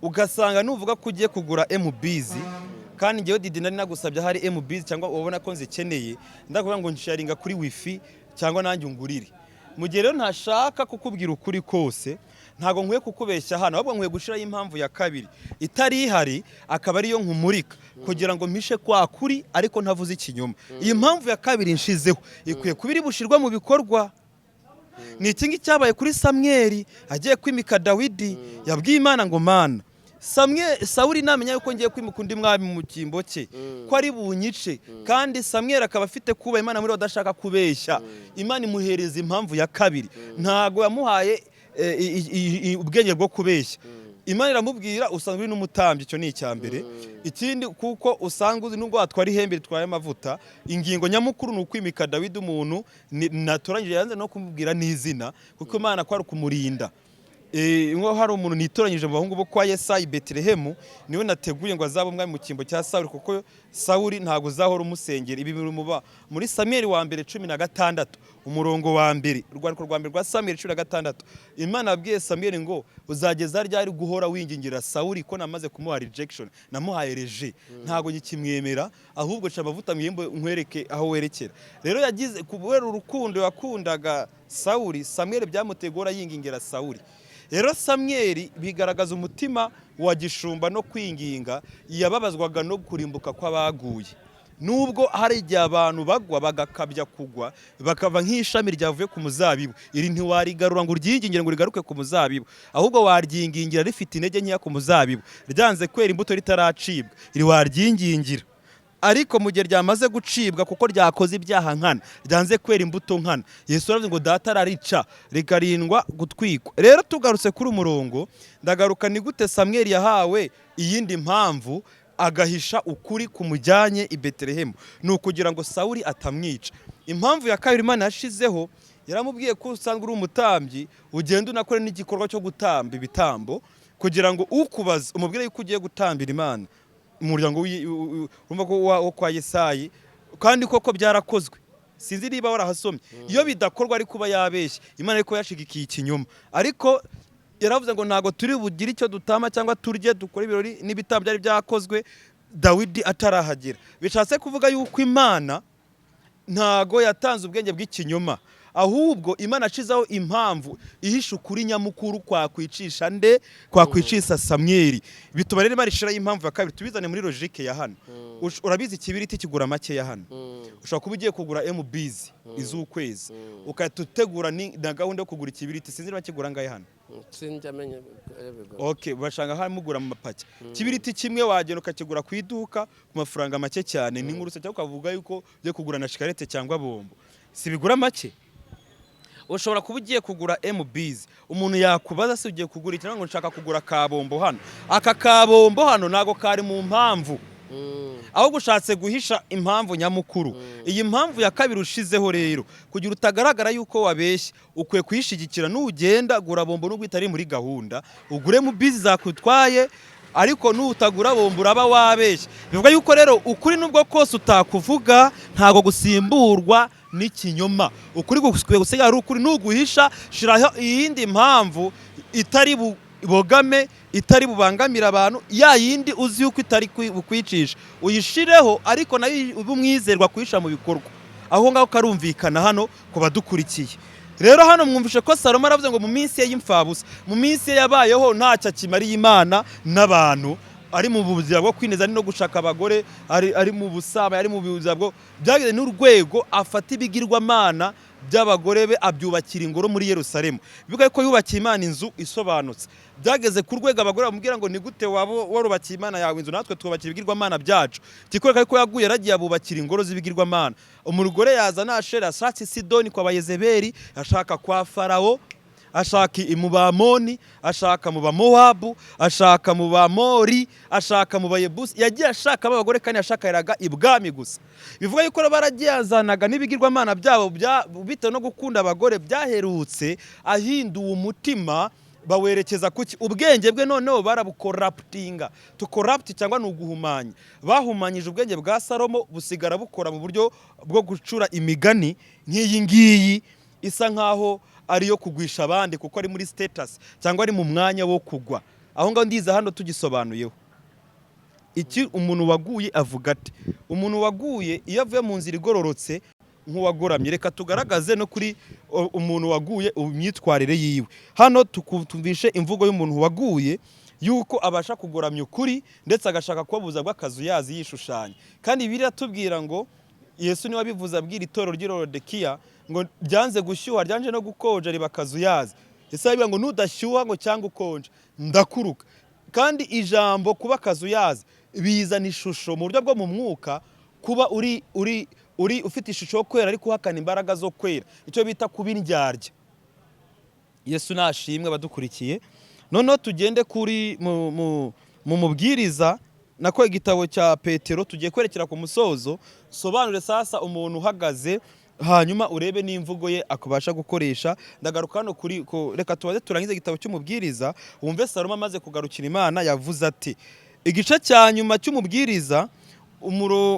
Speaker 1: Ugasanga nuvuga ko ugiye kugura MBs, kandi ngewe Didi nari nagusabye hari MBs, cyangwa ubona ko nzikeneye, ndakuvuga ngo nsharinga kuri WiFi cyangwa nanjye ungurire. Mu gihe rero ntashaka kukubwira ukuri kose, ntabwo nkwiye kukubeshya hano, ahubwo nkwiye gushyiraho impamvu ya kabiri itari ihari, akaba ariyo nkumurika kugira ngo mpishe kwa kuri ariko ntavuze ikinyoma. Iyi mpamvu ya kabiri nshizeho ikwiye kuba iri bushyirwa mu bikorwa. Ni iki ngiki cyabaye kuri Samweli agiye kwimika Dawidi. Yabwiye Imana ngo: "Mana, Sawuli namenya yuko ngiye kwimika undi mwami mu cyimbo cye, ko ari bunyice." Kandi Samweli akaba afite kuba Imana muri we, adashaka kubeshya. Imana imuhereza impamvu ya kabiri. Ntago yamuhaye ubwenge bwo kubeshya. Imana iramubwira: "Usanzwe uri n'umutambyi." Icyo ni icya mbere. Ikindi, kuko usanga uzi nubwo watwara ihembe ritwaye amavuta, ingingo nyamukuru ni ukwimika Dawidi, umuntu natoranyije. Yanze no kumubwira n'izina, kuko Imana kwari ukumurinda. Nko hari umuntu nitoranyije mu bahungu bo kwa Yesayi i Betelehemu, niwe nateguye ngo azabe umwami mu cyimbo cya Sawuli, kuko Sawuli ntabwo uzahora umusengera. Ibi biri muri Samweli wa mbere 16 umurongo wa mbere, urwandiko rwa mbere rwa Samweli 16. Imana yabwiye Samweli ngo: "Uzageza ryari guhora wingingira Sawuli, ko namaze kumuha rejection, namuhaye rejet, ntabwo nkikimwemera? Ahubwo ca amavuta mwihembe nkwereke aho werekera." Rero yagize kubera urukundo yakundaga Sawuli, Samweli byamuteye guhora yingingira Sawuli. Rero Samweli bigaragaza umutima wa gishumba no kwinginga. Yababazwaga no kurimbuka kw'abaguye. Nubwo hari igihe abantu bagwa bagakabya kugwa, bakava nk'ishami ryavuye ku muzabibu, iri ntiwarigarura ngo uryingingire ngo rigaruke ku muzabibu, ahubwo waryingingira rifite intege nkeya ku muzabibu, ryanze kwera imbuto, ritaracibwa, iri waryingingira. Ariko mu gihe ryamaze gucibwa kuko ryakoze ibyaha nkana, ryanze kwera imbuto nkana, Yesu aravuze ngo Data ararica rikarindwa gutwikwa. Rero tugarutse kuri umurongo, ndagaruka: ni gute Samweli yahawe iyindi mpamvu agahisha ukuri kumujyanye i Betelehemu? Ni ukugira ngo Sawuli atamwica. Impamvu ya kabiri Imana yashizeho, yaramubwiye ko usanzwe uri umutambyi, ugenda unakore n'igikorwa cyo gutamba ibitambo, kugira ngo ukubaza umubwire yuko ugiye gutambira Imana umuryango urumva ko wo kwa Yesayi. Kandi koko byarakozwe, sinzi niba warahasomye. Iyo bidakorwa ari kuba yabeshye Imana, ariko yashigikiye ikinyoma. Ariko yaravuze ngo ntabwo turi bugire icyo dutama cyangwa turye, dukore ibirori n'ibitambo byari byakozwe Dawidi atarahagera. Bishatse kuvuga yuko Imana ntago yatanze ubwenge bw'ikinyoma, Ahubwo Imana ashizeho impamvu ihisha ukuri nyamukuru kwakwicisha nde? Kwakwicisha Samweli. Bituma rero Imana ishiraho impamvu ya kabiri. Tubizane muri logique ya hano. Urabizi ikibiriti kigura make ya hano. Ushobora kuba ugiye kugura MBs iz'ukwezi, ugahita utegura na gahunda yo kugura ikibiriti. Sinzi niba kigura angahe hano.
Speaker 2: Sinjya amenya bigura.
Speaker 1: Okay, bashanga hamugura mu mapaki. Kibiriti kimwe wagenda ukakigura ku iduka ku mafaranga make cyane, ni nk'uruse, cyangwa ukavuga yuko ugiye kugura na shikarete cyangwa bombo, si bigura make. Ushobora kuba ugiye kugura MBs, umuntu yakubaza se ugiye kugura iki, ngo nshaka kugura kabombo hano. Aka kabombo hano ntago kari mu mpamvu, ahubwo ushatse guhisha impamvu nyamukuru. Iyi mpamvu ya kabiri ushizeho rero kugira utagaragara yuko wabeshye, ukwiye kuyishigikira. Nugenda gura bombo nubwo itari muri gahunda, ugure mu bizi zakutwaye, ariko nutagura bombo uraba wabeshye. Bivuga yuko rero ukuri nubwo kose utakuvuga ntago gusimburwa n'ikinyoma. Ukuri gukwiye gusigara ari ukuri. Nuguhisha, shiraho iyindi mpamvu itari bogame, itari bubangamira abantu, ya yindi uzi yuko itari bukwicisha, uyishireho, ariko nayo ube umwizerwa kuyisha mu bikorwa. Aho ngaho karumvikana hano ku badukurikiye. Rero hano mwumvishe ko Salomo aravuze ngo mu minsi ye y'imfabusa, mu minsi ye yabayeho ntacyo akimariye Imana n'abantu, ari mu buzima bwo kwineza no gushaka abagore, ari mu busaba, ari mu buzima bwo byageze n'urwego afata ibigirwamana by'abagore be abyubakira ingoro muri Yerusalemu. Bivuga ko yubakiye Imana inzu isobanutse. Byageze ku rwego abagore bamubwira ngo ni gute waba warubakiye Imana yawe inzu, natwe twubakira ibigirwamana byacu? Kikwereka ko yaguye yaragiye abubakira ingoro z'ibigirwamana. Umugore yaza Ashera, ashatse i Sidoni kwa Bayezebeli, ashaka kwa Farawo, ashaka mu Bamoni, ashaka mu Bamowabu, ashaka mu Bamori, ashaka mu Bayebusi. Yagiye ashaka abagore kandi yashakiraga ibwami gusa. Bivuga yuko baragiye yazanaga n'ibigirwamana byabo bitewe no gukunda abagore. Byaherutse ahinduwe umutima, bawerekeza kuki? Ubwenge bwe noneho barabucorruptinga. To corrupt cyangwa ni uguhumanya. Bahumanyije ubwenge bwa Salomo, busigara bukora mu buryo bwo gucura imigani nk'iyi ngiyi isa nkaho ariyo kugwisha abandi, kuko ari muri status cyangwa ari mu mwanya wo kugwa. Aho ngaho ndiza hano tugisobanuyeho iki? Umuntu waguye avuga ati umuntu waguye iyo avuye mu nzira igororotse nk'uwagoramye. Reka tugaragaze no kuri umuntu waguye imyitwarire yiwe. Hano tumvishe imvugo y'umuntu waguye yuko abasha kugoramya ukuri, ndetse agashaka kubabuza bw'akazu yazi yishushanya. Kandi Bibiliya iratubwira ngo Yesu niwe wabivuze abwira itorero ry'i Laodikiya ngo ryanze gushyuha, ryanje no gukonja, riba akazuyazi. Ese arabivuga ngo nudashyuha ngo cyangwa ukonje ndakuruka. Kandi ijambo kuba akazuyazi bizana ishusho mu buryo bwo mu mwuka, kuba uri ufite ishusho yo kwera ariko uhakana imbaraga zo kwera, icyo bita kuba indyarya. Yesu nashimwe abadukurikiye. Noneho tugende kuri mu mubwiriza, nako igitabo cya Petero. Tugiye kwerekera ku musozo. Sobanure sasa umuntu uhagaze, hanyuma urebe n'imvugo ye akabasha gukoresha. Ndagaruka hano kuri reka tubaze turangize igitabo cy'umubwiriza, wumve Salomo amaze kugarukira Imana yavuze ati igice cya nyuma cy'umubwiriza,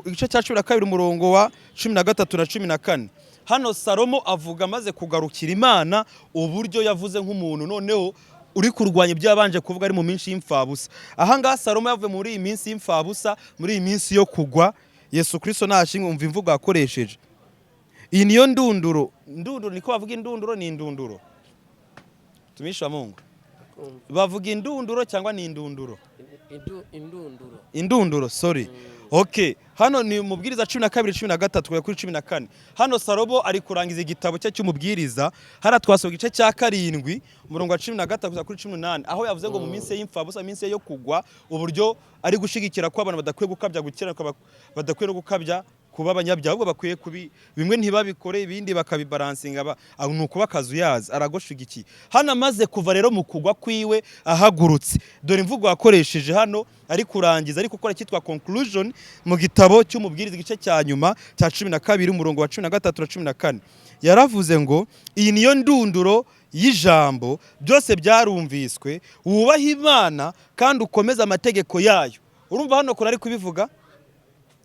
Speaker 1: igice cya 12, umurongo wa 13 na 14. Hano Salomo avuga amaze kugarukira Imana, uburyo yavuze nk'umuntu noneho uri kurwanya ibyo yabanje kuvuga ari mu minsi y'imfabusa. Ahangaha Salomo yavuye muri iyi minsi y'imfabusa, muri iyi minsi yo kugwa. Yesu Kristo nashimwe. Umva imvugo yakoresheje. Iyi niyo ndunduro. Ndunduro niko bavuga? Indunduro ni indunduro, tumisha Mungu. Bavuga indunduro cyangwa ni indunduro?
Speaker 2: Indunduro.
Speaker 1: Indunduro, sorry. Okay, hano ni umubwiriza 12, 13 kugera kuri 14. Hano Salomo ari kurangiza igitabo cye cy'umubwiriza. Hariya twasoma igice cya karindwi, umurongo wa 13 kugeza kuri 18, aho yavuze ngo mu minsi ye y'imfabusa, mu minsi ye yo kugwa, uburyo ari gushigikira ko abantu badakwiye gukabya gukiranuka, badakwiye no gukabya kuba abanyabyaha, ahubwo bakwiye kubi bimwe ntibabikore, ibindi bakabibalancinga, ni ukuba akazuyazi aragoshigikiye. Hano amaze kuva rero mu kugwa kwiwe ahagurutse, dore imvugo yakoresheje hano ari kurangiza, ari gukora icyitwa conclusion mu gitabo cy'umubwiriza, igice cya nyuma cya 12, umurongo wa 13 na 14. Yaravuze ngo iyi niyo ndunduro y'ijambo, byose byarumviswe, wubahe Imana kandi ukomeze amategeko yayo. Urumva hano kure ari kubivuga.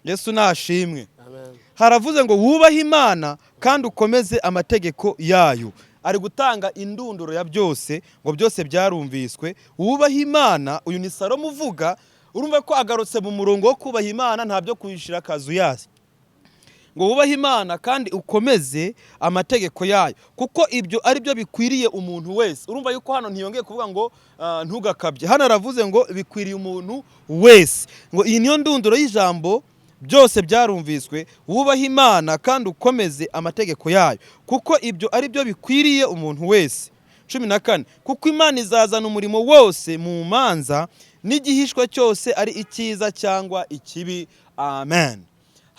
Speaker 1: Yesu nashimwe.
Speaker 2: Amen.
Speaker 1: Haravuze ngo wubahe Imana kandi ukomeze amategeko yayo. Ari gutanga indunduro ya byose, ngo byose byarumviswe, wubahe Imana. Uyu ni Salomo uvuga. Urumva ko agarutse mu murongo wo kubaha Imana, nta byo kuyishira akazu yazi. Ngo wubahe Imana kandi ukomeze amategeko yayo, kuko ibyo ari byo bikwiriye umuntu wese. Urumva yuko hano ntiyongeye kuvuga ngo ntugakabye. Hano aravuze ngo bikwiriye umuntu wese. Ngo iyi niyo ndunduro y'ijambo, byose byarumviswe: wubahe Imana kandi ukomeze amategeko yayo, kuko ibyo ari byo bikwiriye umuntu wese. 14: kuko Imana izazana umurimo wose mu manza, n'igihishwa cyose, ari icyiza cyangwa ikibi. Amen.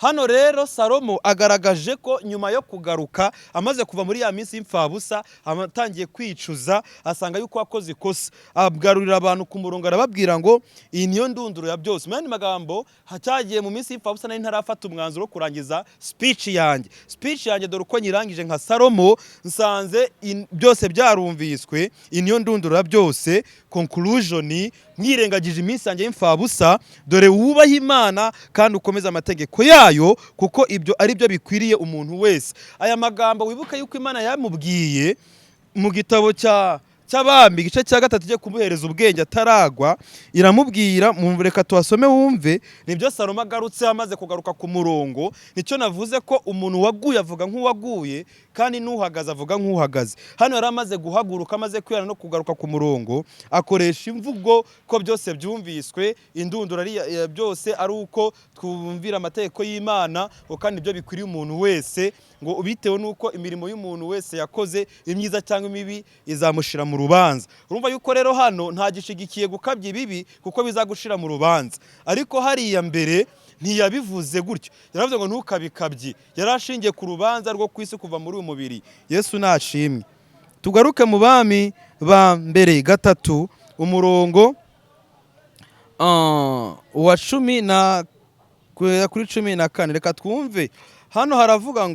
Speaker 1: Hano rero Salomo agaragaje ko nyuma yo kugaruka, amaze kuva muri ya minsi y'imfabusa, atangiye kwicuza, asanga yuko akoze ikosa, agarurira abantu ku murongo, arababwira ngo iyi niyo ndunduro ya byose. Mu yandi magambo, hacyagiye mu minsi y'imfabusa nari ntarafata umwanzuro wo kurangiza speech yanjye. Speech yanjye dore uko nyirangije nka Salomo: nsanze byose byarumviswe, iyi niyo ndunduro ya byose. Conclusion, mwirengagije iminsi yanjye y'imfabusa, dore wubahe Imana kandi ukomeze amategeko yayo, kuko ibyo ari byo bikwiriye umuntu wese. Aya magambo, wibuke yuko Imana yamubwiye mu gitabo cy'Abami igice cya 3, igiye kumuhereza ubwenge ataragwa, iramubwira mu, reka tuhasome wumve. Nibyo Salomo agarutse, amaze kugaruka ku murongo. Nicyo navuze ko umuntu waguye avuga nk'uwaguye, kandi n'uhagaze avuga nk'uhagaze. Hano yari amaze guhaguruka, amaze kwihana no kugaruka ku murongo, akoresha imvugo ko byose byumviswe, indunduro ari ya byose ari uko twumvira amategeko y'Imana, ngo kandi ibyo bikwiriye umuntu wese, ngo bitewe n'uko imirimo y'umuntu wese yakoze, imyiza cyangwa imibi, izamushira mu rubanza. Urumva yuko rero hano ntagishigikiye gukabya ibibi, kuko bizagushira mu rubanza. Ariko hariya mbere ntiyabivuze gutyo, yaravuze ngo ntukabikabye. Yari ashingiye ku rubanza rwo ku isi, kuva muri uyu mubiri. Yesu nashimwe. Tugaruke mu Bami ba Mbere 3, umurongo wa 10 na kugera kuri 14. Reka twumve. Hano haravuga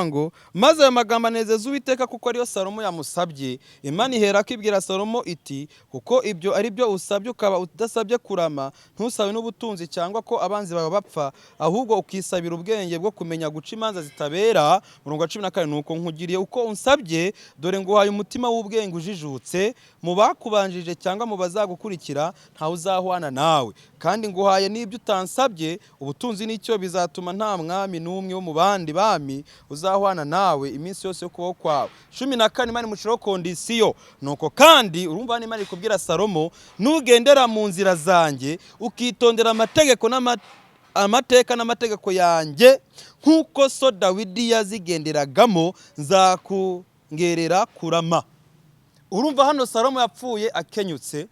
Speaker 1: ngo, maze ayo magambo anezeza Uwiteka, kuko ariyo Salomo yamusabye. Imana iherako ibwira Salomo iti: "Kuko ibyo ari byo usabye, ukaba udasabye kurama, ntusabe n'ubutunzi cyangwa ko abanzi bawe bapfa, ahubwo ukisabira ubwenge bwo kumenya guca imanza zitabera." Murongo wa 14: "Nuko nkugiriye uko unsabye. Dore nguhaye umutima w'ubwenge ujijutse, mu bakubanjije cyangwa mu bazagukurikira ntawe uzahwana nawe. Kandi nguhaye n'ibyo utansabye, ubutunzi n'icyo bizatuma nta mwami n'umwe wo mu bandi bami uzahwana nawe iminsi yose yo kubaho kwawe." 14, Imana imushyiraho condition. Nuko kandi urumva hano Imana iri kubwira Salomo: "Nugendera mu nzira zanjye, ukitondera amategeko amateka n'amategeko yanjye nk'uko so Dawidi yazigenderagamo, nzakongerera kurama." Urumva hano Salomo yapfuye akenyutse,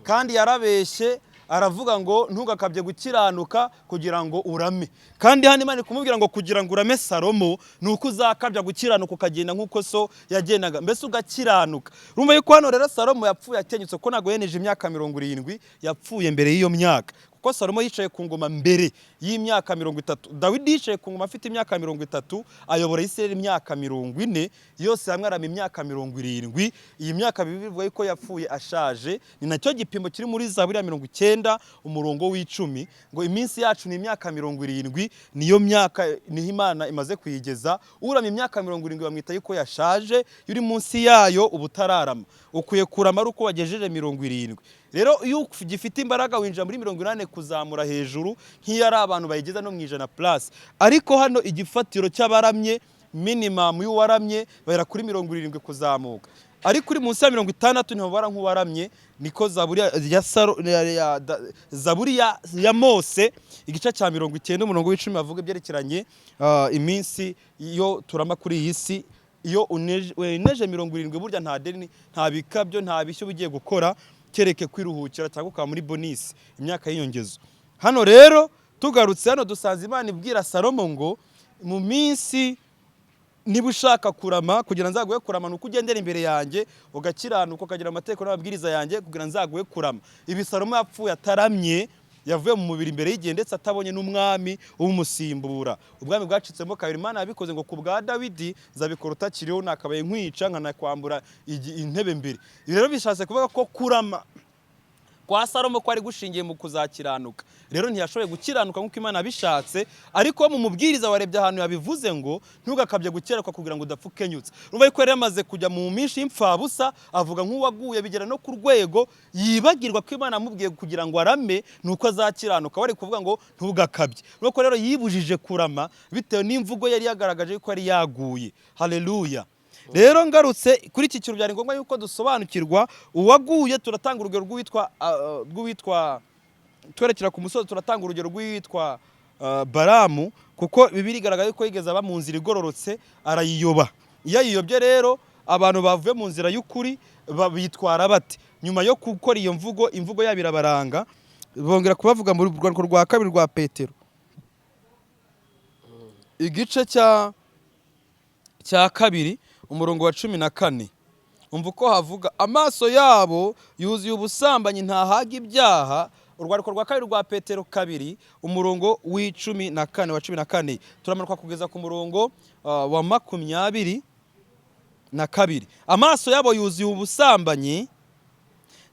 Speaker 1: kandi yarabeshye, aravuga ngo ntugakabye gukiranuka kugira ngo urame. Kandi hano Imana iri kumubwira ngo kugira ngo urame, Salomo, ni uko uzakabya gukiranuka, ukagenda nk'uko so yagendaga, mbese ugakiranuka. Urumva yuko hano rero Salomo yapfuye akenyutse, kuko ntabwo yeneje imyaka 70, yapfuye mbere y'iyo myaka, kuko Salomo yicaye ku ngoma mbere y'imyaka 30. Dawidi yicaye ku ngoma afite imyaka 30, ayobora Isirayeli imyaka 40 yose hamwe, arama imyaka 70. Iyi myaka bivuga yuko yapfuye ashaje. Ni nacyo gipimo kiri muri Zaburi ya 90 umurongo wa 10, ngo iminsi yacu ni imyaka 70, niyo myaka niho Imana imaze kuyigeza. Urama imyaka 70 bamwita yuko yashaje. Iyo uri munsi yayo uba utararama. Ukwiye kurama ari uko wagejeje 70. Rero iyo ugifite imbaraga winjira muri 80 kuzamura hejuru, nk'iyo ari abantu bayigeza no mu 100 plus. Ariko hano igifatiro cy'abaramye, minimum y'uwaramye, bahera kuri 70 kuzamuka, ariko uri munsi ya 60 ntibabara nk'uwaramye. Niko Zaburi ya, Saro, ya, da, Zaburi ya Mose igice cya 90 umurongo wa 10 bavuga ibyerekeranye iminsi iyo turama kuri iyi si. Iyo weneje 70, burya nta deni, nta bikabyo, nta bishyu uba ugiye gukora, kereke kwiruhukira cyangwa ukaba muri bonus, imyaka y'inyongezo. Hano rero tugarutse hano, dusanze Imana ibwira Salomo ngo mu minsi, niba ushaka kurama, kugira nzaguhe kurama ni uko ugendera imbere yanjye, ugakiranuka, ukagira amategeko n'amabwiriza yanjye, kugira nzaguhe kurama. Ibi Salomo yapfuye ataramye, yavuye mu mubiri imbere y'igihe, ndetse atabonye n'umwami umusimbura. Ubwami bwacitsemo kabiri. Imana yabikoze ngo ku bwa Dawidi nzabikora utakiriho, nakabaye nkwica nkanakwambura intebe mbere. Ibi rero bishatse kuvuga ko kurama Kwa Salomo kwari gushingiye mu kuzakiranuka. Rero ntiyashoboye gukiranuka nk'uko Imana yabishatse. Ariko mu mubwiriza warebye ahantu yabivuze ngo ntugakabye gukiranuka kugira ngo udapfa ukenyutse. Urumva yuko yari yamaze kujya mu minsi y'imfabusa, avuga nk'uwaguye, bigera no ku rwego yibagirwa ko Imana yamubwiye kugira ngo arame nuko azakiranuka. Bari kuvuga ngo ntugakabye. Nuko rero yibujije kurama bitewe n'imvugo yari yagaragaje yuko yari yaguye. Haleluya! Rero ngarutse kuri iki kintu, byari ngombwa yuko dusobanukirwa uwaguye. Turatanga urugero rw'uwitwa, twerekera ku musozi, turatanga urugero rw'uwitwa Baramu, kuko Bibiliya igaragaza yuko yigeze aba mu nzira igororotse arayiyoba. Iyo ayiyobye rero, abantu bavuye mu nzira y'ukuri bitwara bate nyuma yo gukora iyo mvugo? Imvugo yabo irabaranga. Bongera kubavuga mu rwandiko rwa kabiri rwa Petero, igice cya kabiri, umurongo wa 14. Umva uko havuga: amaso yabo yuzuye ubusambanyi, ntahaga ibyaha. Urwandiko rwa kabiri rwa Petero kabiri, umurongo w'14, wa 14, turamanuka kugeza ku murongo wa 22. Amaso yabo yuzuye ubusambanyi,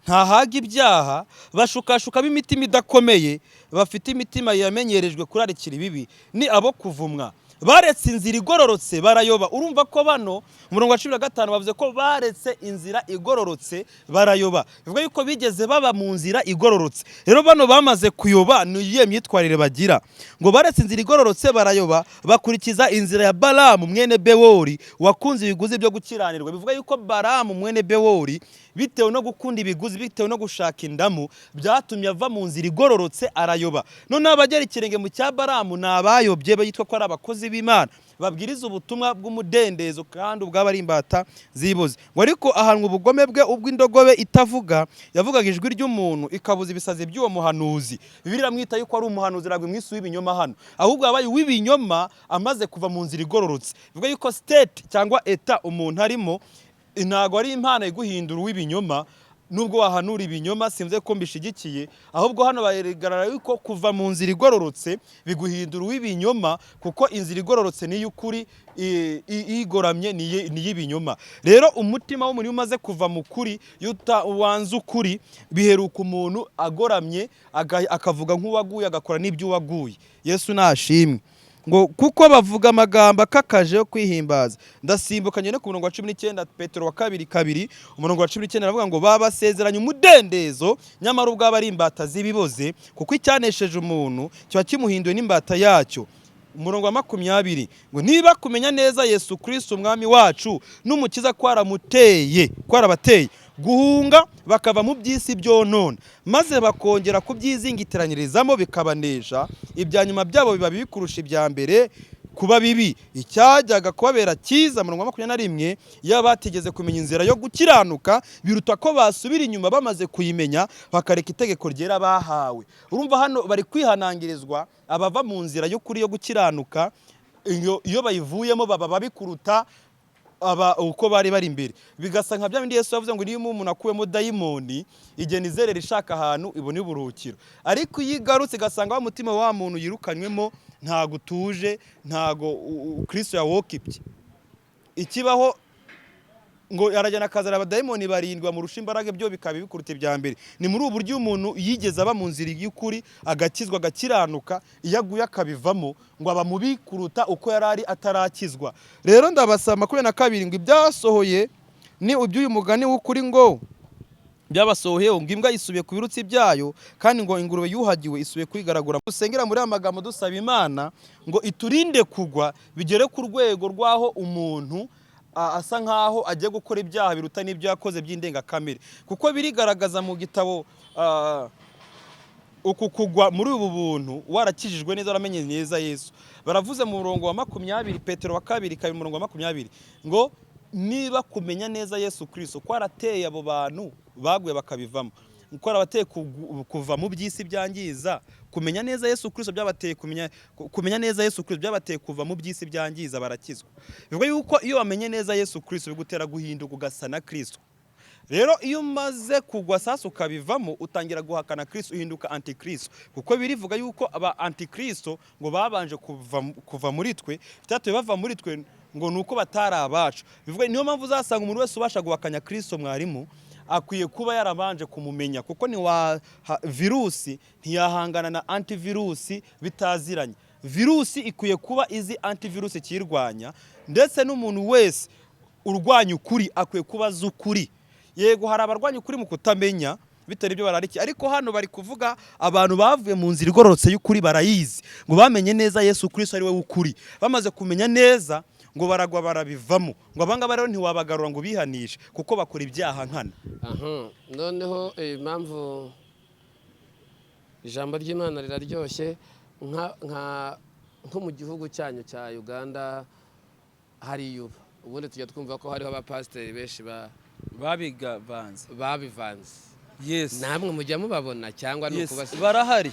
Speaker 1: ntahaga ibyaha, bashukashuka b'imitima idakomeye, bafite imitima yamenyerejwe kurarikira ibibi, ni abo kuvumwa, baretse inzira igororotse barayoba. Urumva ko bano umurongo wa 15 bavuze ko baretse inzira igororotse barayoba, bivuga yuko bigeze baba mu nzira igororotse. Rero bano bamaze kuyoba, ni iyihe myitwarire bagira? Ngo baretse inzira igororotse barayoba, bakurikiza inzira ya Balamu mwene Bewori, wakunze ibiguzi byo gukiranirwa. Bivuga yuko Balamu mwene Bewori, bitewe no gukunda ibiguzi, bitewe no gushaka indamu, byatumye ava mu nzira igororotse arayoba. Noneho abagera ikirenge mu cya Balamu ni abayobye bitwa ko ari abakozi b'Imana, babwiriza ubutumwa bw'umudendezo, kandi ubwabo ari imbata zibuze. Ngo ariko ahanwa ubugome bwe ubwo indogobe itavuga yavugaga ijwi ry'umuntu, ikabuza ibisazi by'uwo muhanuzi. Bibiliya iramwita yuko ari umuhanuzi, ntabwo imwisi w'ibinyoma hano, ahubwo yabaye uw'ibinyoma amaze kuva mu nzira igororotse. Bivuga yuko state cyangwa état umuntu arimo ntabwo ari impano iguhindura uw'ibinyoma, nubwo wahanura ibinyoma. Simze ko mbishigikiye, ahubwo hano bagaragara yuko kuva mu nzira igororotse biguhindura uw'ibinyoma, kuko inzira igororotse ni iy'ukuri, igoramye ni iy'ibinyoma. Rero umutima w'umuntu iyo umaze kuva mu kuri, iyo wanze ukuri, biheruka umuntu agoramye, akavuga nk'uwaguye, agakora n'iby'uwaguye. Yesu nashimwe. Ngo kuko bavuga amagambo akakaje yo kwihimbaza. Ndasimbuka ngende ku murongo wa 19, Petero wa kabiri kabiri, umurongo wa 19, aravuga ngo babasezeranye umudendezo, nyamara ubwabo ari imbata z'ibiboze, kuko icyanesheje umuntu kiba kimuhinduye n'imbata yacyo. Umurongo wa 20 ngo niba kumenya neza Yesu Kristo umwami wacu n'umukiza kwaramuteye, kwarabateye guhunga bakava mu by'isi byonona, maze bakongera kubyizingitiranirizamo bikabanesha, ibya nyuma byabo biba bibi kurusha ibya mbere kuba bibi. Icyajyaga kubabera cyiza, murongo wa 21, iyo batigeze kumenya inzira yo gukiranuka, biruta ko basubira inyuma bamaze kuyimenya, bakareka itegeko ryera bahawe. Urumva hano bari kwihanangirizwa abava mu nzira y'ukuri yo gukiranuka. Iyo bayivuyemo baba babi kuruta aba uko bari bari imbere. Bigasa nka bya bindi Yesu yavuze ngo niyo umuntu akuwemo dayimoni, igenda izerera ishaka ahantu ibona uburuhukiro, ariko iyo igarutse igasanga wa mutima wa muntu yirukanywemo ntago utuje, ntago Kristo yawokipye. Ikibaho ngo aragenda akazana abadayimoni barindwi bamurusha imbaraga, ibyo bikaba bikuruta ibya mbere. Ni muri ubu buryo umuntu yigeze aba mu nzira y'ukuri, agakizwa, agakiranuka, iyo aguye akabivamo, ngo aba mubi kuruta uko yari ari atarakizwa. Rero ndabasaba, 22, ngo ibyasohoye ni iby'uyu mugani w'ukuri, ngo byabasohoyeho ngo imbwa yisubiye ku birutsi byayo, kandi ngo ingurube yuhagiwe isubiye kwigaragura. Dusengera muri aya magambo, dusaba Imana ngo iturinde kugwa bigere ku rwego rw'aho umuntu asa nkaho agiye gukora ibyaha biruta n'ibyo yakoze by'indengakamere, kuko birigaragaza mu gitabo. Uku kugwa muri ubu buntu, warakijijwe neza, waramenye neza Yesu, baravuze mu murongo wa 20, Petero wa kabiri kabiri, umurongo wa 20, ngo niba kumenya neza Yesu Kristo kwarateye abo bantu baguye bakabivamo, kwarabateye kuva mu by'isi byangiza, kumenya neza Yesu Kristo byabateye kumenya neza Yesu Kristo byabateye kuva mu by'isi byangiza barakizwa. Bivuga yuko iyo wamenye neza Yesu Kristo bigutera guhinduka ugasa na Kristo. Rero iyo umaze kugwa sasa ukabivamo, utangira guhakana Kristo, uhinduka antikristo, kuko birivuga yuko aba antikristo ngo babanje kuva muri twe. Icyatumye bava muri twe ngo ni uko batari abacu. Bivuga niyo mpamvu uzasanga umuntu wese ubasha guhakanya Kristo, mwarimu. Akwiye kuba yarabanje kumumenya, kuko ntiwa virusi ntiyahangana na antivirusi bitaziranye. Virusi ikwiye kuba izi antivirusi ikiyirwanya, ndetse n'umuntu wese urwanya ukuri akwiye kuba azi ukuri. Yego, hari abarwanya ukuri mu kutamenya bitewe n'ibyo bararikiye, ariko hano bari kuvuga abantu bavuye mu nzira igororotse y'ukuri, barayizi, ngo bamenye neza Yesu Kristo ari we w'ukuri. Bamaze kumenya neza, ngo baragwa, barabivamo. Ngo abangaba rero ntiwabagarura ngo ubihanishe, kuko bakora ibyaha nkana.
Speaker 2: Aha noneho impamvu ijambo ry'Imana riraryoshye, nko mu gihugu cyanyu cya Uganda hariya ubu ubundi tujya twumva ko hariho abapasiteri benshi
Speaker 1: Babivanze.
Speaker 2: Babivanze.
Speaker 1: Yes.
Speaker 2: Namwe mujya mubabona cyangwa ni
Speaker 1: Yes,
Speaker 2: ukubasiga?
Speaker 1: Barahari.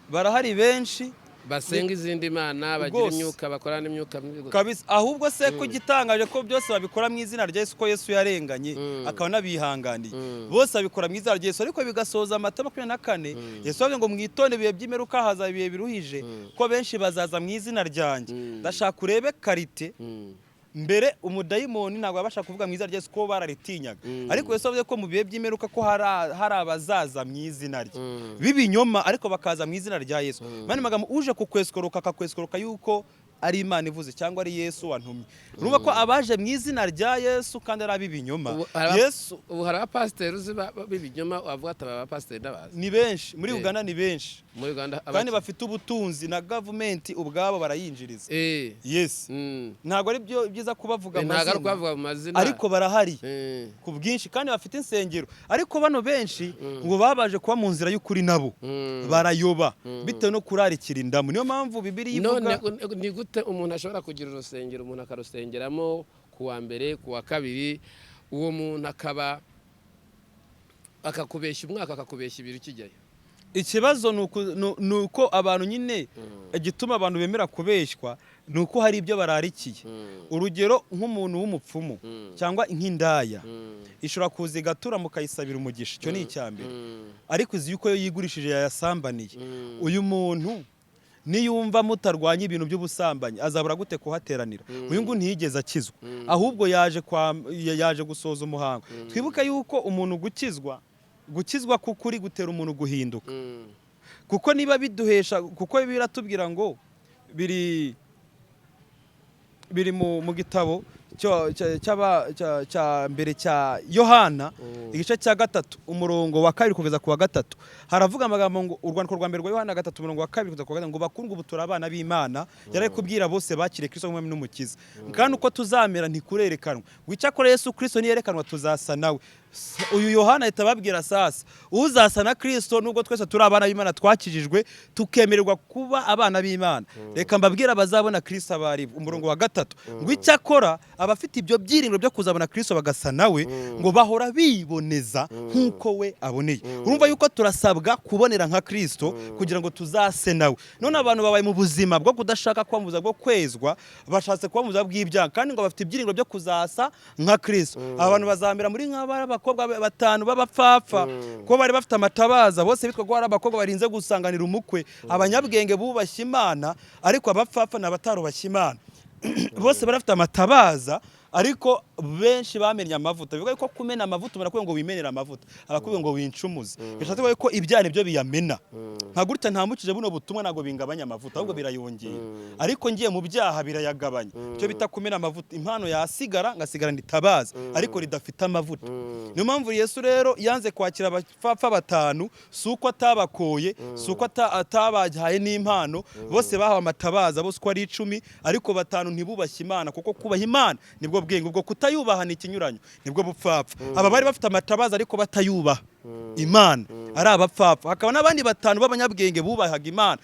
Speaker 1: Barahari benshi.
Speaker 2: Basenga izindi mana, bagira
Speaker 1: Rwose.
Speaker 2: imyuka, bakora n'imyuka mibi gusa.
Speaker 1: Kabisa. Ahubwo se ko igitangaje ko byose babikora mu izina rya Yesu, ko Yesu yarenganye akaba anabihanganiye, bose babikora mu izina rya Yesu, ariko bigasoza Matayo 24, Yesu yavuze ngo mwitonde, ibihe by'imperuka haza ibihe biruhije, ko benshi bazaza mu izina ryanjye. Ndashaka urebe qualité. Mbere umudayimoni ntabwo yabasha kuvuga mu izina rya Yesu ko bararitinyaga, ariko Yesu yavuze ko mu bihe by'imperuka ko hari abazaza mu izina rye b'ibinyoma, ariko bakaza mu izina rya Yesu. Mani magambo, uje kukwesikoroka akakwesikuroka yuko ari Imana ivuze cyangwa ari Yesu wantumye. Urumva ko abaje mu izina rya Yesu kandi ari ab'ibinyoma.
Speaker 2: Ubu
Speaker 1: Yesu
Speaker 2: Ubu hari abapasiteri uzi b'ibinyoma wavuga ati aba bapasiteri ndabazi?
Speaker 1: Ni benshi muri Uganda, ni benshi.
Speaker 2: Muri Uganda?
Speaker 1: Kandi bafite ubutunzi, na gavumenti ubwabo barayinjiriza. Yes. Ntabwo ari byo byiza kubavuga
Speaker 2: Ntabwo ari
Speaker 1: amazina,
Speaker 2: ukubavuga mu mazina,
Speaker 1: ariko barahari ku bwinshi, kandi bafite insengero. Ariko bano benshi ngo babaje kuba mu nzira y'ukuri, nabo barayoba bitewe no kurarikira indamu. Niyo mpamvu Bibiliya
Speaker 2: None
Speaker 1: ivuga.
Speaker 2: ni gute umuntu ashobora kugira urusengero, umuntu akarusengeramo ku wa mbere, ku wa kabiri, uwo muntu akaba akakubeshya umwaka, akakubeshya 2 ukijyayo?
Speaker 1: Ikibazo ni uko abantu nyine, igituma abantu bemera kubeshywa ni uko hari ibyo bararikiye. Urugero, nk'umuntu w'umupfumu cyangwa nk'indaya ishobora kuza igatura, mukayisabira umugisha, icyo ni icya mbere, ariko izi yuko yo yigurishije, yayasambaniye. Uyu muntu niyumva mutarwanya ibintu by'ubusambanyi, azabura gute kuhateranira? Uyu nguyu ntiyigeze akizwa, ahubwo yaje gusoza umuhango. Twibuke yuko umuntu gukizwa k'ukuri gutera umuntu guhinduka, kuko niba biduhesha, kuko biratubwira ngo biri mu gitabo cya mbere cya Yohana, igice cya 3, umurongo wa 2 kugeza ku wa 3, haravuga amagambo ngo, urwandiko rwa mbere rwa Yohana 3, umurongo wa 2 kugeza ku wa 3, ngo: "Bakundwa, ubu turi abana b'Imana." Yari ari kubwira bose bakiriye Kristo nk'umwami n'umukiza. "Kandi uko tuzamera ntikurerekanwa, ngo icyakora Yesu Kristo niyerekanwa tuzasa nawe." Uyu Yohana ahita ababwira sasa uzasa na Kristo. Nubwo twese turi abana b'Imana, twakijijwe tukemererwa kuba abana b'Imana, reka mbabwire abazabona Kristo abaribo. Umurongo wa 3 ngo: "Icyakora abafite ibyo byiringiro byo kuzabona Kristo bagasa nawe, ngo bahora biboneza nk'uko we aboneye." Urumva yuko turasabwa kubonera nka Kristo kugira ngo tuzase nawe. None abantu babaye mu buzima bwo kudashaka kuba mu buzima bwo kwezwa, bashatse kuba mu buzima bw'ibyaha, kandi ngo bafite ibyiringiro byo kuzasa nka Kristo. Abantu bazamera muri nk'abari abakobwa batanu b'abapfapfa, ko bari bafite amatabaza bose, bitwa ko ari abakobwa barinze gusanganira umukwe. Abanyabwenge bubashye Imana, ariko abapfapfa ni abatarubashye Imana. Bose bari bafite amatabaza, ariko benshi bamennye amavuta. Bivuga ko kumena amavuta, umuntu akubwiye ngo wimenere amavuta, abakubwiye ngo wincumuze. Bishatse kuvuga ko ibyaha nibyo biyamena. Nka gutya ntambukije buno butumwa, ntabwo bingabanya amavuta, ahubwo birayongera, ariko ngiye mu byaha birayagabanya. Icyo bita kumena amavuta, impano yasigara, ngasigarana itabaza ariko ridafite amavuta. Niyo mpamvu Yesu rero yanze kwakira abapfapfa batanu. Si uko atabakoye, si uko atabahaye n'impano. Bose bahawe amatabaza, bose uko ari 10, ariko batanu ntibubashye Imana, kuko kubaha Imana nibwo bwenge. Ubwo kutayubaha ni ikinyuranyo, nibwo bupfapfa. Aba bari bafite amatabaza ariko batayubaha Imana, ari abapfapfa. Hakaba n'abandi batanu b'abanyabwenge bubahaga Imana,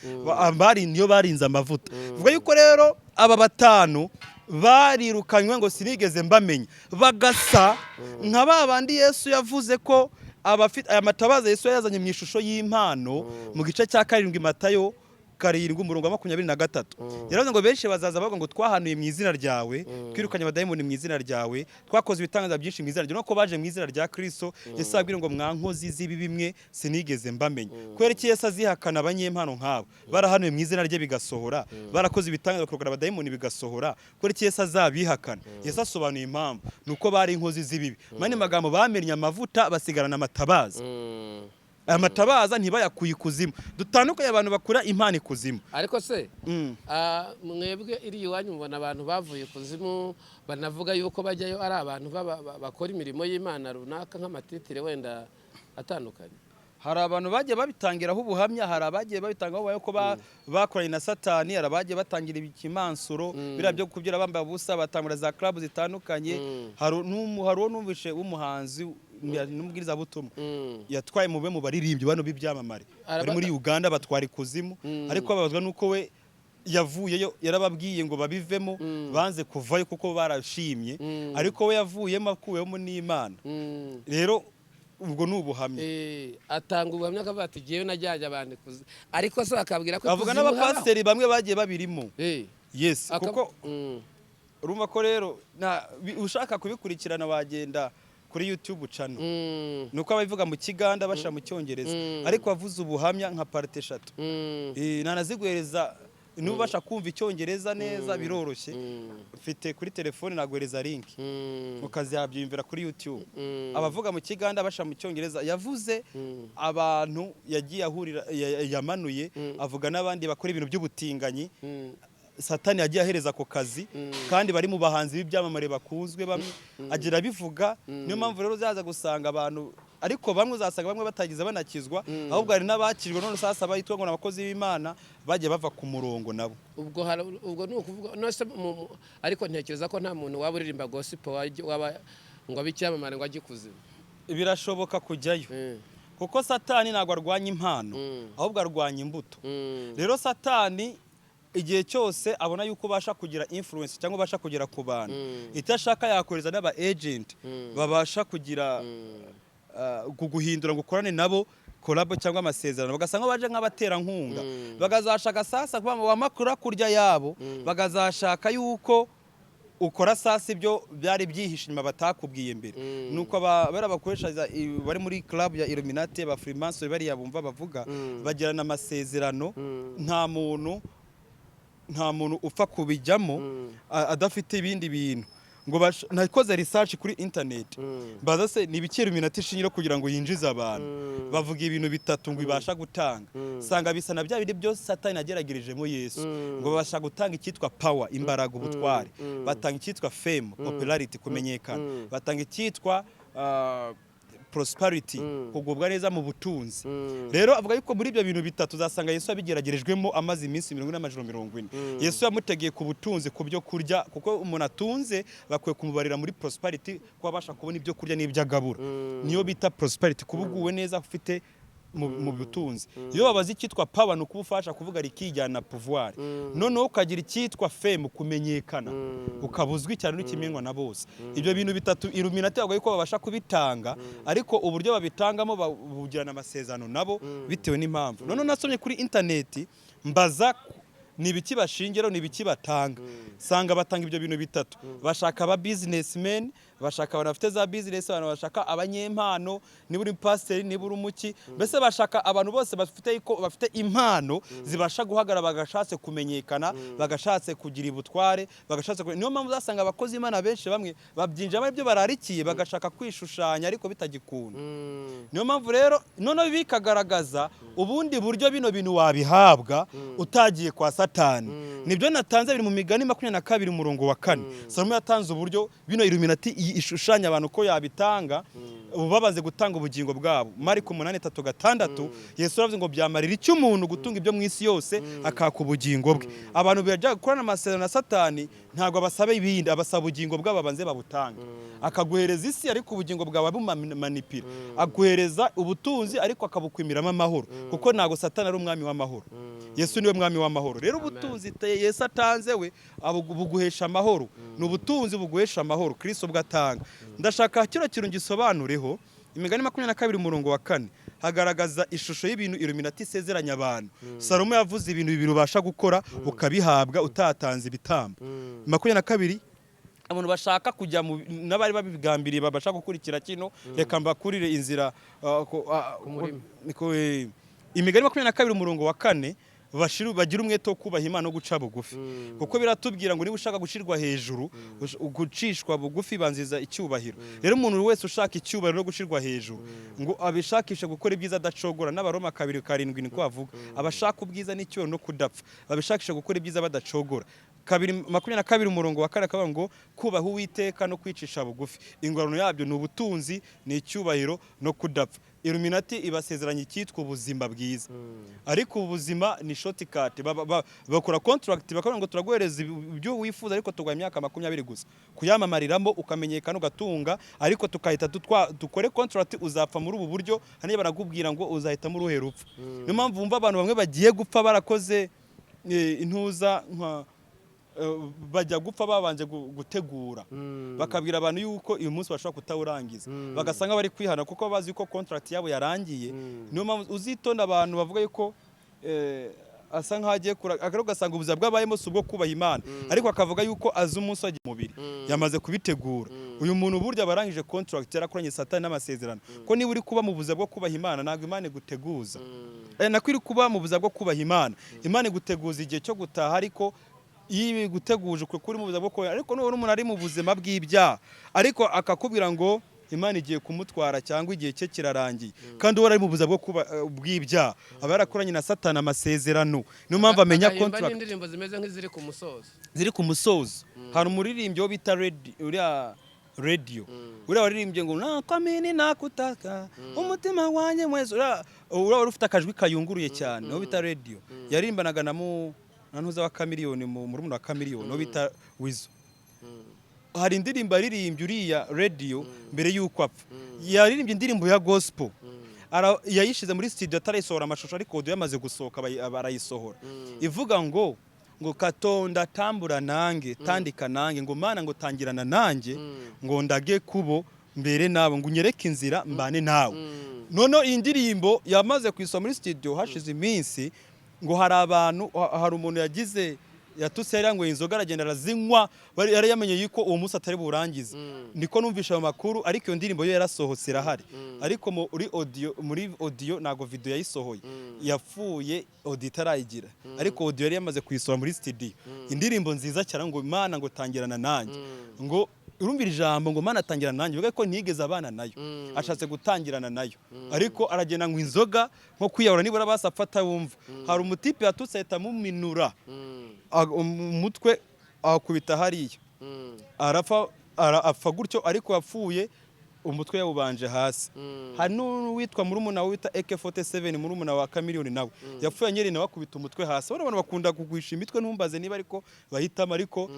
Speaker 1: bari niyo barinze amavuta. Vuga yuko rero aba batanu barirukanywe ngo sinigeze mbamenya, bagasa nka ba bandi Yesu yavuze ko abafite aya matabaza. Yesu yazanye mu ishusho y'impano mu gice cya 7, Matayo. 7 umurongo wa 23, yaravuze ngo benshi bazaza bavuga ngo twahanuye mu izina ryawe, twirukanye abadayimoni mu izina ryawe, twakoze ibitangaza byinshi mu izina ryawe. Nuko baje mu izina rya Kristo, Yesu ababwira ngo mwa nkozi z'ibibi mwe, sinigeze mbamenya. Kubera iki Yesu azihakana abanyempano nk'abo barahanuye mu izina rye bigasohora, barakoze ibitangaza, bakurukana abadayimoni bigasohora? Kubera iki Yesu azabihakana? Yesu asobanuye impamvu, ni uko bari inkozi z'ibibi. Mani magambo, bamennye amavuta basigarana amatabaza. Aya matabaza ntibayakuye ikuzimu. Dutandukanye abantu bakura impano ikuzimu.
Speaker 2: Ariko se mwebwe iri iwanyu mubona abantu bavuye ikuzimu banavuga yuko bajyayo ari abantu bakora imirimo y'Imana runaka, nk'amatitire wenda atandukanye?
Speaker 1: Hari abantu bagiye babitangiraho ubuhamya, hari abagiye babitangaho ubuhamya ko bakoranye na Satani, hari abagiye batangira ikimansuro, biriya byo kubyina bambaye ubusa, batangura za club zitandukanye. Hari uwo numvishe w'umuhanzi n'umubwirizabutumwa yatwaye mu baririmbyi bano b'ibyamamare bari muri Uganda, batwara ikuzimu. Ariko babazwa nuko we yavuyeyo, yarababwiye ngo babivemo, banze kuvayo kuko barashimye, ariko we yavuyemo akuwemo n'Imana. Rero ubwo ni ubuhamya.
Speaker 2: Atanga ubuhamya akavuga ati jyewe najyanye abantu ikuzimu, ariko se akabwira ko
Speaker 1: avuga
Speaker 2: ikuzimu habaho.
Speaker 1: N'abapasiteri bamwe bagiye babirimo. Yes, kuko urumva ko rero ushaka kubikurikirana wagenda kuri YouTube channel. Nuko ababivuga mu Kiganda bashyira mu Cyongereza, ariko wavuze ubuhamya nka part 3. Nanaziguhereza niba ubasha kumva Icyongereza neza, biroroshye. Mfite kuri telefone, naguhereza link mukazabyiyumvira kuri YouTube. Abavuga mu Kiganda bashyira mu Cyongereza, yavuze abantu yagiye ahurira yamanuye, avuga n'abandi bakora ibintu by'ubutinganyi. Satani yagiye ahereza ako kazi, kandi bari mu bahanzi b'ibyamamare bakunzwe bamwe, agira abivuga. Niyo mpamvu rero uzaza gusanga abantu, ariko bamwe uzasanga bamwe batagize banakizwa, ahubwo hari n'abakijwe none sasa bayitwa ngo ni abakozi b'Imana bagiye bava ku murongo nabo.
Speaker 2: Ubwo ni ukuvuga no se ariko ntekereza ko nta muntu waba uririmba gospel waba ngo abe icyamamare ngo ajye ikuzimu.
Speaker 1: Birashoboka kujyayo, kuko Satani ntabwo arwanya impano, ahubwo arwanya imbuto. Rero Satani igihe cyose abona yuko ubasha kugira influence cyangwa ubasha kugera ku bantu, icyo ashaka yakohereza n'aba agent babasha kugira kuguhindura ngo ukorane nabo collabo cyangwa amasezerano, bagasanga baje nk'abaterankunga, bagazashaka sasa kuba wamakura kurya yabo, bagazashaka yuko ukora sasa ibyo byari byihishe inyuma batakubwiye mbere. Nuko bari abakoresha bari muri club ya Illuminati, ba Freemason, bariya bumva bavuga bagirana amasezerano. Nta muntu upfa kubijyamo adafite ibindi bintu. Ngo nakoze research kuri internet, mbaza se ni ibiki Illuminati ishingira kugira ngo yinjize abantu, bavuga ibintu bitatu ngo ibasha gutanga, sanga bisa na bya bindi byose Satani yageragerejemo Yesu. Ngo babasha gutanga icyitwa power, imbaraga, ubutware, batanga icyitwa fame, popularity, kumenyekana, batanga icyitwa prosperity, kugubwa neza mu butunzi. Rero avuga yuko muri ibyo bintu bitatu uzasanga Yesu yabigeragerejwemo amaze iminsi 40 n'amajoro 40. Yesu yamutegeye ku butunzi, ku byo kurya, kuko umuntu atunze bakwiye kumubarira muri prosperity, ko abasha kubona ibyo kurya n'ibyo agabura. Niyo bita prosperity, kuba uguwe neza ufite mu butunzi. Iyo babaze icyitwa power, ni ukuba ufasha kuvuga rikijyana, pouvoir. Noneho ukagira icyitwa fame, kumenyekana, ukaba uzwi cyane n'ikimenywa na bose. Ibyo bintu bitatu Illuminati bavuga yuko babasha kubitanga, ariko uburyo babitangamo bugirana amasezerano nabo bitewe n'impamvu. Noneho nasomye kuri internet, mbaza ni ibiki bashingiraho, ni ibiki batanga, sanga batanga ibyo bintu bitatu. Bashaka aba businessmen, bashaka abantu bafite za business, abantu bashaka abanyempano, niba uri pasiteri, niba uri umuki, mbese bashaka abantu bose bafite impano zibasha guhagarara, bagashatse kumenyekana, bagashatse kugira ubutware, bagashatse niyo mpamvu uzasanga abakozi b'Imana benshi bamwe babyinjiramo aribyo bararikiye, bagashaka kwishushanya ariko bitagikunda. Niyo mpamvu rero noneho bikagaragaza ubundi buryo bino bintu wabihabwa utagiye kwa Satani. Nibyo natanze, biri mu Migani 22 umurongo wa 4. Salomo yatanze uburyo bino Illuminati ishushanya abantu ko yabitanga, ubu babaze gutanga ubugingo bwabo. Mariko 8:36, Yesu aravuze ngo byamarira icyo umuntu gutunga ibyo mu isi yose akaka ubugingo bwe? Abantu bajya gukorana amasezerano na Satani, ntabwo abasaba ibindi, abasaba ubugingo bwabo babanze babutange. Akaguhereza isi ariko ubugingo bwawe abumanipira, aguhereza ubutunzi ariko akabukwimiramo amahoro, kuko ntabwo Satani ari umwami w'amahoro. Yesu niwe mwami w'amahoro. Rero ubutunzi Yesu atanze we buguhesha amahoro, ni ubutunzi buguhesha amahoro Kristo ubwo atanga. Ndashaka kino kintu gisobanureho Imigani 22 umurongo wa 4. hagaragaza ishusho y'ibintu Illuminati isezeranya abantu. Salomo yavuze ibintu bibiri ubasha gukora ukabihabwa utatanze ibitambo. 22, abantu bashaka kujya mu n'abari babigambiriye babasha gukurikira kino, reka mbakurire inzira
Speaker 2: murima.
Speaker 1: Imigani 22 umurongo wa 4, bagira umwete wo kubaha Imana no guca bugufi, kuko biratubwira ngo niba ushaka gushirwa hejuru, gucishwa bugufi banziza icyubahiro. Rero umuntu wese ushaka icyubahiro no gushirwa hejuru, ngo abishakishe gukora ibyiza adacogora. N'Abaroma 2:7 niko bavuga: abashaka ubwiza n'icyubahiro no kudapfa babishakisha gukora ibyiza badacogora. 22 umurongo wa 4 akavuga ngo kubaha Uwiteka no kwicisha bugufi, ingororano yabyo ni ubutunzi, ni icyubahiro no kudapfa. Illuminati ibasezeranya icyitwa ubuzima bwiza, ariko ubuzima ni shortcut. Bakora contract, bakavuga ngo turaguhereza ibyo wifuza, ariko tuguha imyaka 20 gusa kuyamamariramo, ukamenyekana, ugatunga, ariko tukahita dukore contract, uzapfa muri ubu buryo. Hano barakubwira ngo uzahitamo uruhe rupfu. Niyo mpamvu wumva abantu bamwe bagiye gupfa barakoze intuza nka bajya gupfa babanje gutegura, bakabwira abantu yuko uyu munsi bashobora kutawurangiza, bagasa nk'abari kwihana kuko bazi yuko contract yabo yarangiye. Niyo mpamvu uzitonda abantu bavuga yuko asa nk'aho agiye kura, ariko ugasanga ubuzima bwabayemo si ubwo kubaha Imana, ariko akavuga yuko azi umunsi wagiye umubiri, yamaze kubitegura. Uyu muntu burya aba arangije contract, yarakoranye Satani n'amasezerano, ko niba uri kuba mu buzima bwo kubaha Imana, ntabwo Imana iguteguza. Nako iri kuba mu buzima bwo kubaha Imana, Imana iguteguza igihe cyo gutaha, ariko iyo iguteguje ukwe kuri mu buzima bwo kubaha. Ariko nubona umuntu ari mu buzima bw'ibyaha, ariko akakubwira ngo Imana igiye kumutwara cyangwa igihe cye kirarangiye, kandi uwo ari mu buzima bwo kuba bw'ibyaha, aba yarakoranye na Satani amasezerano. Niyo mpamvu amenya
Speaker 2: Agahimba
Speaker 1: contract
Speaker 2: n'indirimbo zimeze nk'iziri ku musozo.
Speaker 1: Ziri ku musozo. Hari umuririmbyi wo bita Radio, uriya Radio, uriya waririmbye ngo nakwamini nakutaka umutima wanjye mwese, uriya wari ufite akajwi kayunguruye cyane, uwo bita Radio, yaririmbanaga na mu na ntuza wa Chameleone, mu murumuna wa Chameleone, uwo bita Wizo. Hari indirimbo yaririmbye uriya Radio mbere y'uko apfa, yaririmbye indirimbo ya gospel. Yayishyize muri studio atarayisohora amashusho, ariko audio yamaze gusohoka, barayisohora, ivuga ngo Katonda tambura nange, tandika nange, ngo Mana, ngo tangirana nanjye, ngo ndage kubo mbere nabo, ngo unyereke inzira mbane nawe. Noneho iyi ndirimbo yamaze kuyisohora muri studio, hashize iminsi ngo hari abantu hari umuntu yagize yatutse, yari yanyweye inzoga, aragenda arazinywa, yari yamenye yuko uwo munsi atari burangize. Niko numvishe ayo makuru, ariko iyo ndirimbo yo yarasohotse, irahari, ariko muri audio ntabwo video yayisohoye. Yapfuye audio itarayigira, ariko audio yari yamaze kuyisohora muri studio. Indirimbo nziza cyane, ngo Imana ngo tangirana nanjye, ngo urumvira ijambo ngo Mana tangirana nanjye, bivuga ko ntiyigeze abana nayo, ashatse gutangirana nayo, ariko aragenda ngo inzoga nko kwiyahura, nibura basi apfa wumva. Hari umutipe yatutse ahita amuminura umutwe, awukubita hariya, arapfa, apfa gutyo, ariko yapfuye umutwe yawubanje hasi. Hari n'uwitwa murumuna we wita AK47, murumuna wa Chameleone, nawe yapfuye nyiri nawe akubita umutwe hasi. Bano bantu bakunda kugwisha imitwe, ntumbaze niba ariko bahitamo, ariko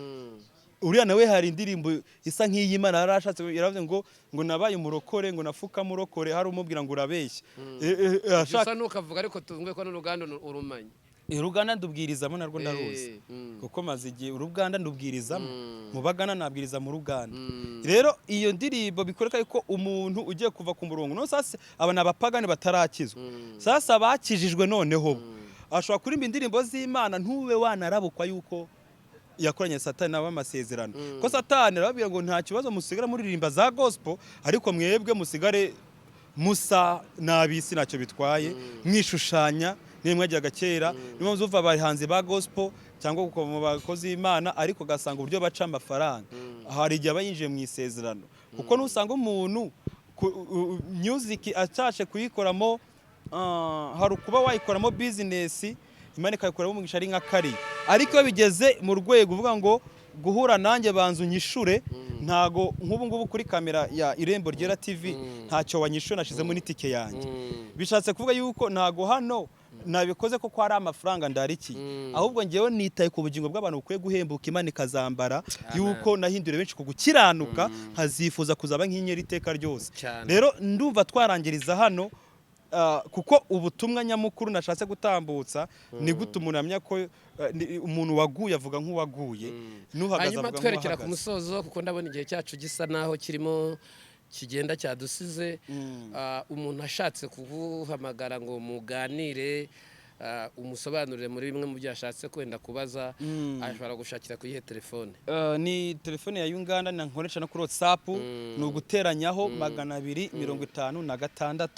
Speaker 1: uriya nawe hari indirimbo isa nk'iy'Imana yari ashatse, yaravuze ngo nabaye umurokore, ngo nafuka murokore, hari umubwira ngo urabeshya.
Speaker 2: Gusa nukavuga, ariko tumve ko n'uruganda urumanye.
Speaker 1: Uruganda ndubwirizamo, narwo ndaruzi, kuko maze igihe uruganda ndubwirizamo, mu bagana nabwiriza mu ruganda. Rero iyo ndirimbo bikoreka yuko umuntu ugiye kuva ku murongo no sasa aba ni abapagani batarakizwa. Sasa bakijijwe noneho bo ashobora kuririmba indirimbo z'Imana, ntube wanarabukwa yuko yakoranye Satani nabo amasezerano, ko Satani arababwira ngo nta kibazo, musigara muririmba za gospel, ariko mwebwe musigare musa n'abisi, ntacyo bitwaye, mwishushanya niyo mwajyaga kera. Niyo mpamvu uva abahanzi ba gospel cyangwa mu bakozi b'Imana, ariko ugasanga uburyo baca amafaranga, hari igihe aba yinjiye mu isezerano, kuko nusanga umuntu music atashe kuyikoramo, hari ukuba wayikoramo business, Imana ikayikoramo umugisha ari nka kariya, ariko iyo bigeze mu rwego uvuga ngo guhura nanjye banza unyishure, ntago nk'ubu ngubu kuri kamera ya Irembo Ryera TV ntacyo wanyishure, nashizemo n'itike yanjye. Bishatse kuvuga yuko ntago hano nabikoze ko ari amafaranga ndarikiye, ahubwo ngewe nitaye ku bugingo bw'abantu bukwiye guhembuka, Imana ikazambara yuko nahinduriye benshi ku gukiranuka, nkazifuza kuzaba nk'inkeri iteka ryose.
Speaker 2: Cyane.
Speaker 1: Rero ndumva twarangiriza hano, kuko ubutumwa nyamukuru nashatse gutambutsa ni gute umuntu amenya ko umuntu waguye avuga nk'uwaguye, n'uhagaze
Speaker 2: Hanyuma
Speaker 1: avuga
Speaker 2: twerekera ku
Speaker 1: nk'uwahagaze.
Speaker 2: musozo, kuko ndabona igihe cyacu gisa naho kirimo. kigenda cyadusize. Umuntu ashatse kuguhamagara ngo muganire, umusobanurire muri bimwe mu byo yashatse kwenda kubaza, ashobora gushakira ku iyihe telefone?
Speaker 1: Ni telefone ya Uganda na nkoresha no kuri WhatsApp, ni uguteranyaho 256 75 32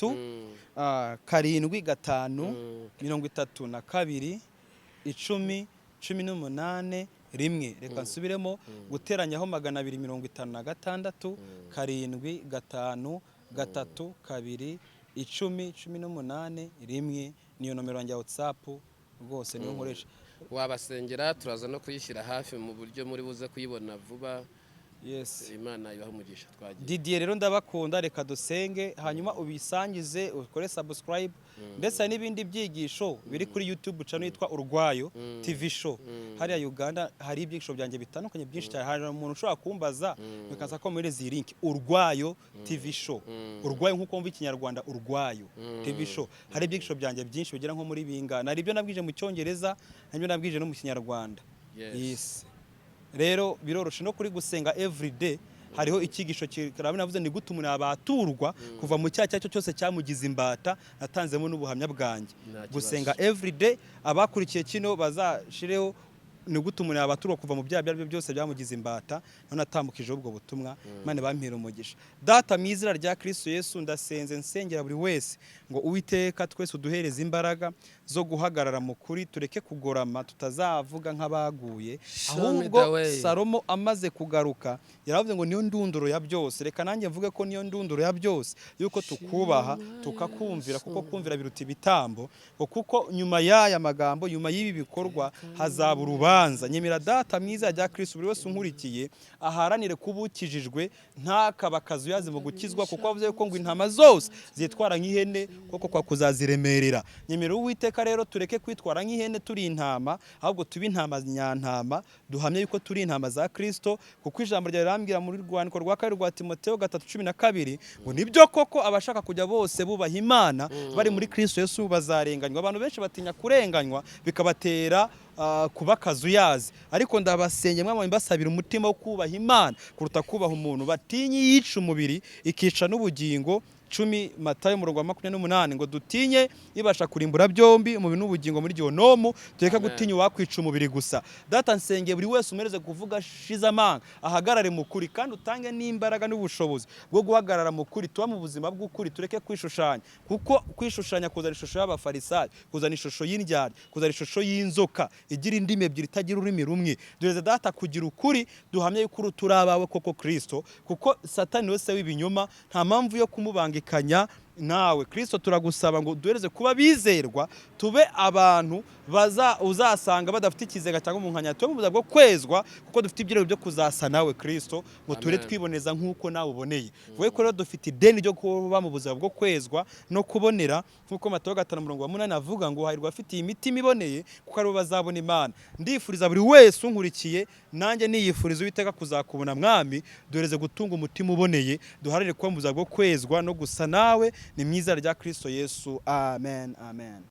Speaker 1: 10 18 1. Reka nsubiremo: guteranyaho 256 7 5 3 2 10 18 1. Niyo nomero yanjye ya WhatsApp rwose, niyo nkoresha.
Speaker 2: Wabasengera, turaza no kuyishyira hafi mu buryo muri buze kuyibona vuba.
Speaker 1: Yes.
Speaker 2: Imana ibahe umugisha, twagiye.
Speaker 1: Didier, rero ndabakunda. Reka dusenge, hanyuma ubisangize, ukore subscribe, ndetse hari n'ibindi byigisho biri kuri YouTube channel yitwa Urwayo TV Show. Hariya Uganda hari ibyigisho byanjye bitandukanye byinshi cyane. Hari umuntu ushobora kumbaza bikaza ko muri iyi link Urwayo TV Show, Urwayo nk'uko wumva Ikinyarwanda, Urwayo TV Show, hari ibyigisho byanjye byinshi bigera nko muri bingana. Hari ibyo nabwije mu Cyongereza, hari ibyo nabwije no mu Kinyarwanda.
Speaker 2: Yes.
Speaker 1: Yes. Rero biroroshe. No kuri Gusenga Everyday hariho icyigisho kirabona, navuze ni gute umuntu yabaturwa kuva mu cyaha icyo ari cyo cyose cyamugize imbata, natanzemo n'ubuhamya bwanjye.
Speaker 2: Nta kibazo.
Speaker 1: Gusenga Everyday, abakurikiye kino bazashireho ni gute umuntu yabaturwa kuva mu byaha ibyo ari byo byose byamugize imbata. None atambukije ubwo butumwa. Imana bampera umugisha. Data, mu izina rya Kristo Yesu, ndasenze, nsengera buri wese ngo Uwiteka twese uduhereze imbaraga zo guhagarara mu kuri, tureke kugorama, tutazavuga nk'abaguye.
Speaker 2: Show me
Speaker 1: Ahubwo
Speaker 2: the way.
Speaker 1: Salomo amaze kugaruka yaravuze ngo niyo ndunduro ya byose. Reka nanjye mvuge ko niyo ndunduro ya byose yuko tukubaha, tukakumvira, kuko kumvira biruta ibitambo, ngo kuko nyuma y'aya magambo, nyuma y'ibi bikorwa, hazaba urubanza. Nyemera Data mwiza rya Kristo, buri wese unkurikiye aharanire kuba ukijijwe, ntakaba akazuyazi mu gukizwa, kuko wavuze yuko ngo intama zose zitwara nk'ihene koko kwa kuzaziremerera. Nyemera Uwiteka rero tureke kwitwara nk'ihene turi intama, ahubwo tube intama nyantama, duhamye yuko turi intama za Kristo, kuko ijambo ryawe rirambwira muri rwandiko rwa kabiri rwa Timoteyo 3:12 ngo nibyo koko abashaka kujya bose bubaha Imana bari muri Kristo Yesu bazarenganywa. Abantu benshi batinya kurenganywa, bikabatera kuba akazuyazi, ariko ndabasenge mwamwe mbasabira umutima wo kubaha Imana kuruta kubaha umuntu, batinye yica umubiri ikica n'ubugingo. 10 Matayo umurongo wa 28 ngo dutinye ibasha kurimbura byombi, umubiri n'ubugingo, muri gihonomu, tureke
Speaker 2: Amen.
Speaker 1: gutinya uwakwica umubiri gusa. Data, nsengeye buri wese umereze kuvuga shize amanga, ahagarare mu kuri, kandi utange n'imbaraga n'ubushobozi bwo guhagarara mu kuri. Tuba mu buzima bw'ukuri, tureke kwishushanya, kuko kwishushanya kuzana ishusho y'Abafarisayo, kuzana ishusho y'indyarya, kuzana ishusho y'inzoka igira indimi ebyiri, itagira ururimi rumwe. Duheze Data kugira ukuri, duhamye yuko turi abawe koko Kristo, kuko Satani wese w'ibinyoma nta mpamvu yo kumubangikanya nawe. Kristo, turagusaba ngo duhereze kuba bizerwa, tube abantu baza uzasanga badafite ikizenga cyangwa umunkanya, tube mu buzima bwo kwezwa, kuko dufite ibyiringiro byo kuzasa nawe Kristo, ngo ture
Speaker 2: Amen.
Speaker 1: twiboneza nk'uko nawe uboneye. Vuga ko rero dufite ideni ryo kuba mu buzima bwo kwezwa no kubonera, nk'uko Matayo 5:8 avuga ngo hahirwa abafite iyi mitima iboneye, kuko aribo bazabona Imana. Ndifuriza buri wese unkurikiye, nanjye niyifuriza Uwiteka kuzakubona Mwami. Duhereze gutunga umutima uboneye, duharanire kuba mu buzima bwo kwezwa no gusa nawe. Ni mu izina rya Kristo Yesu, amen, amen.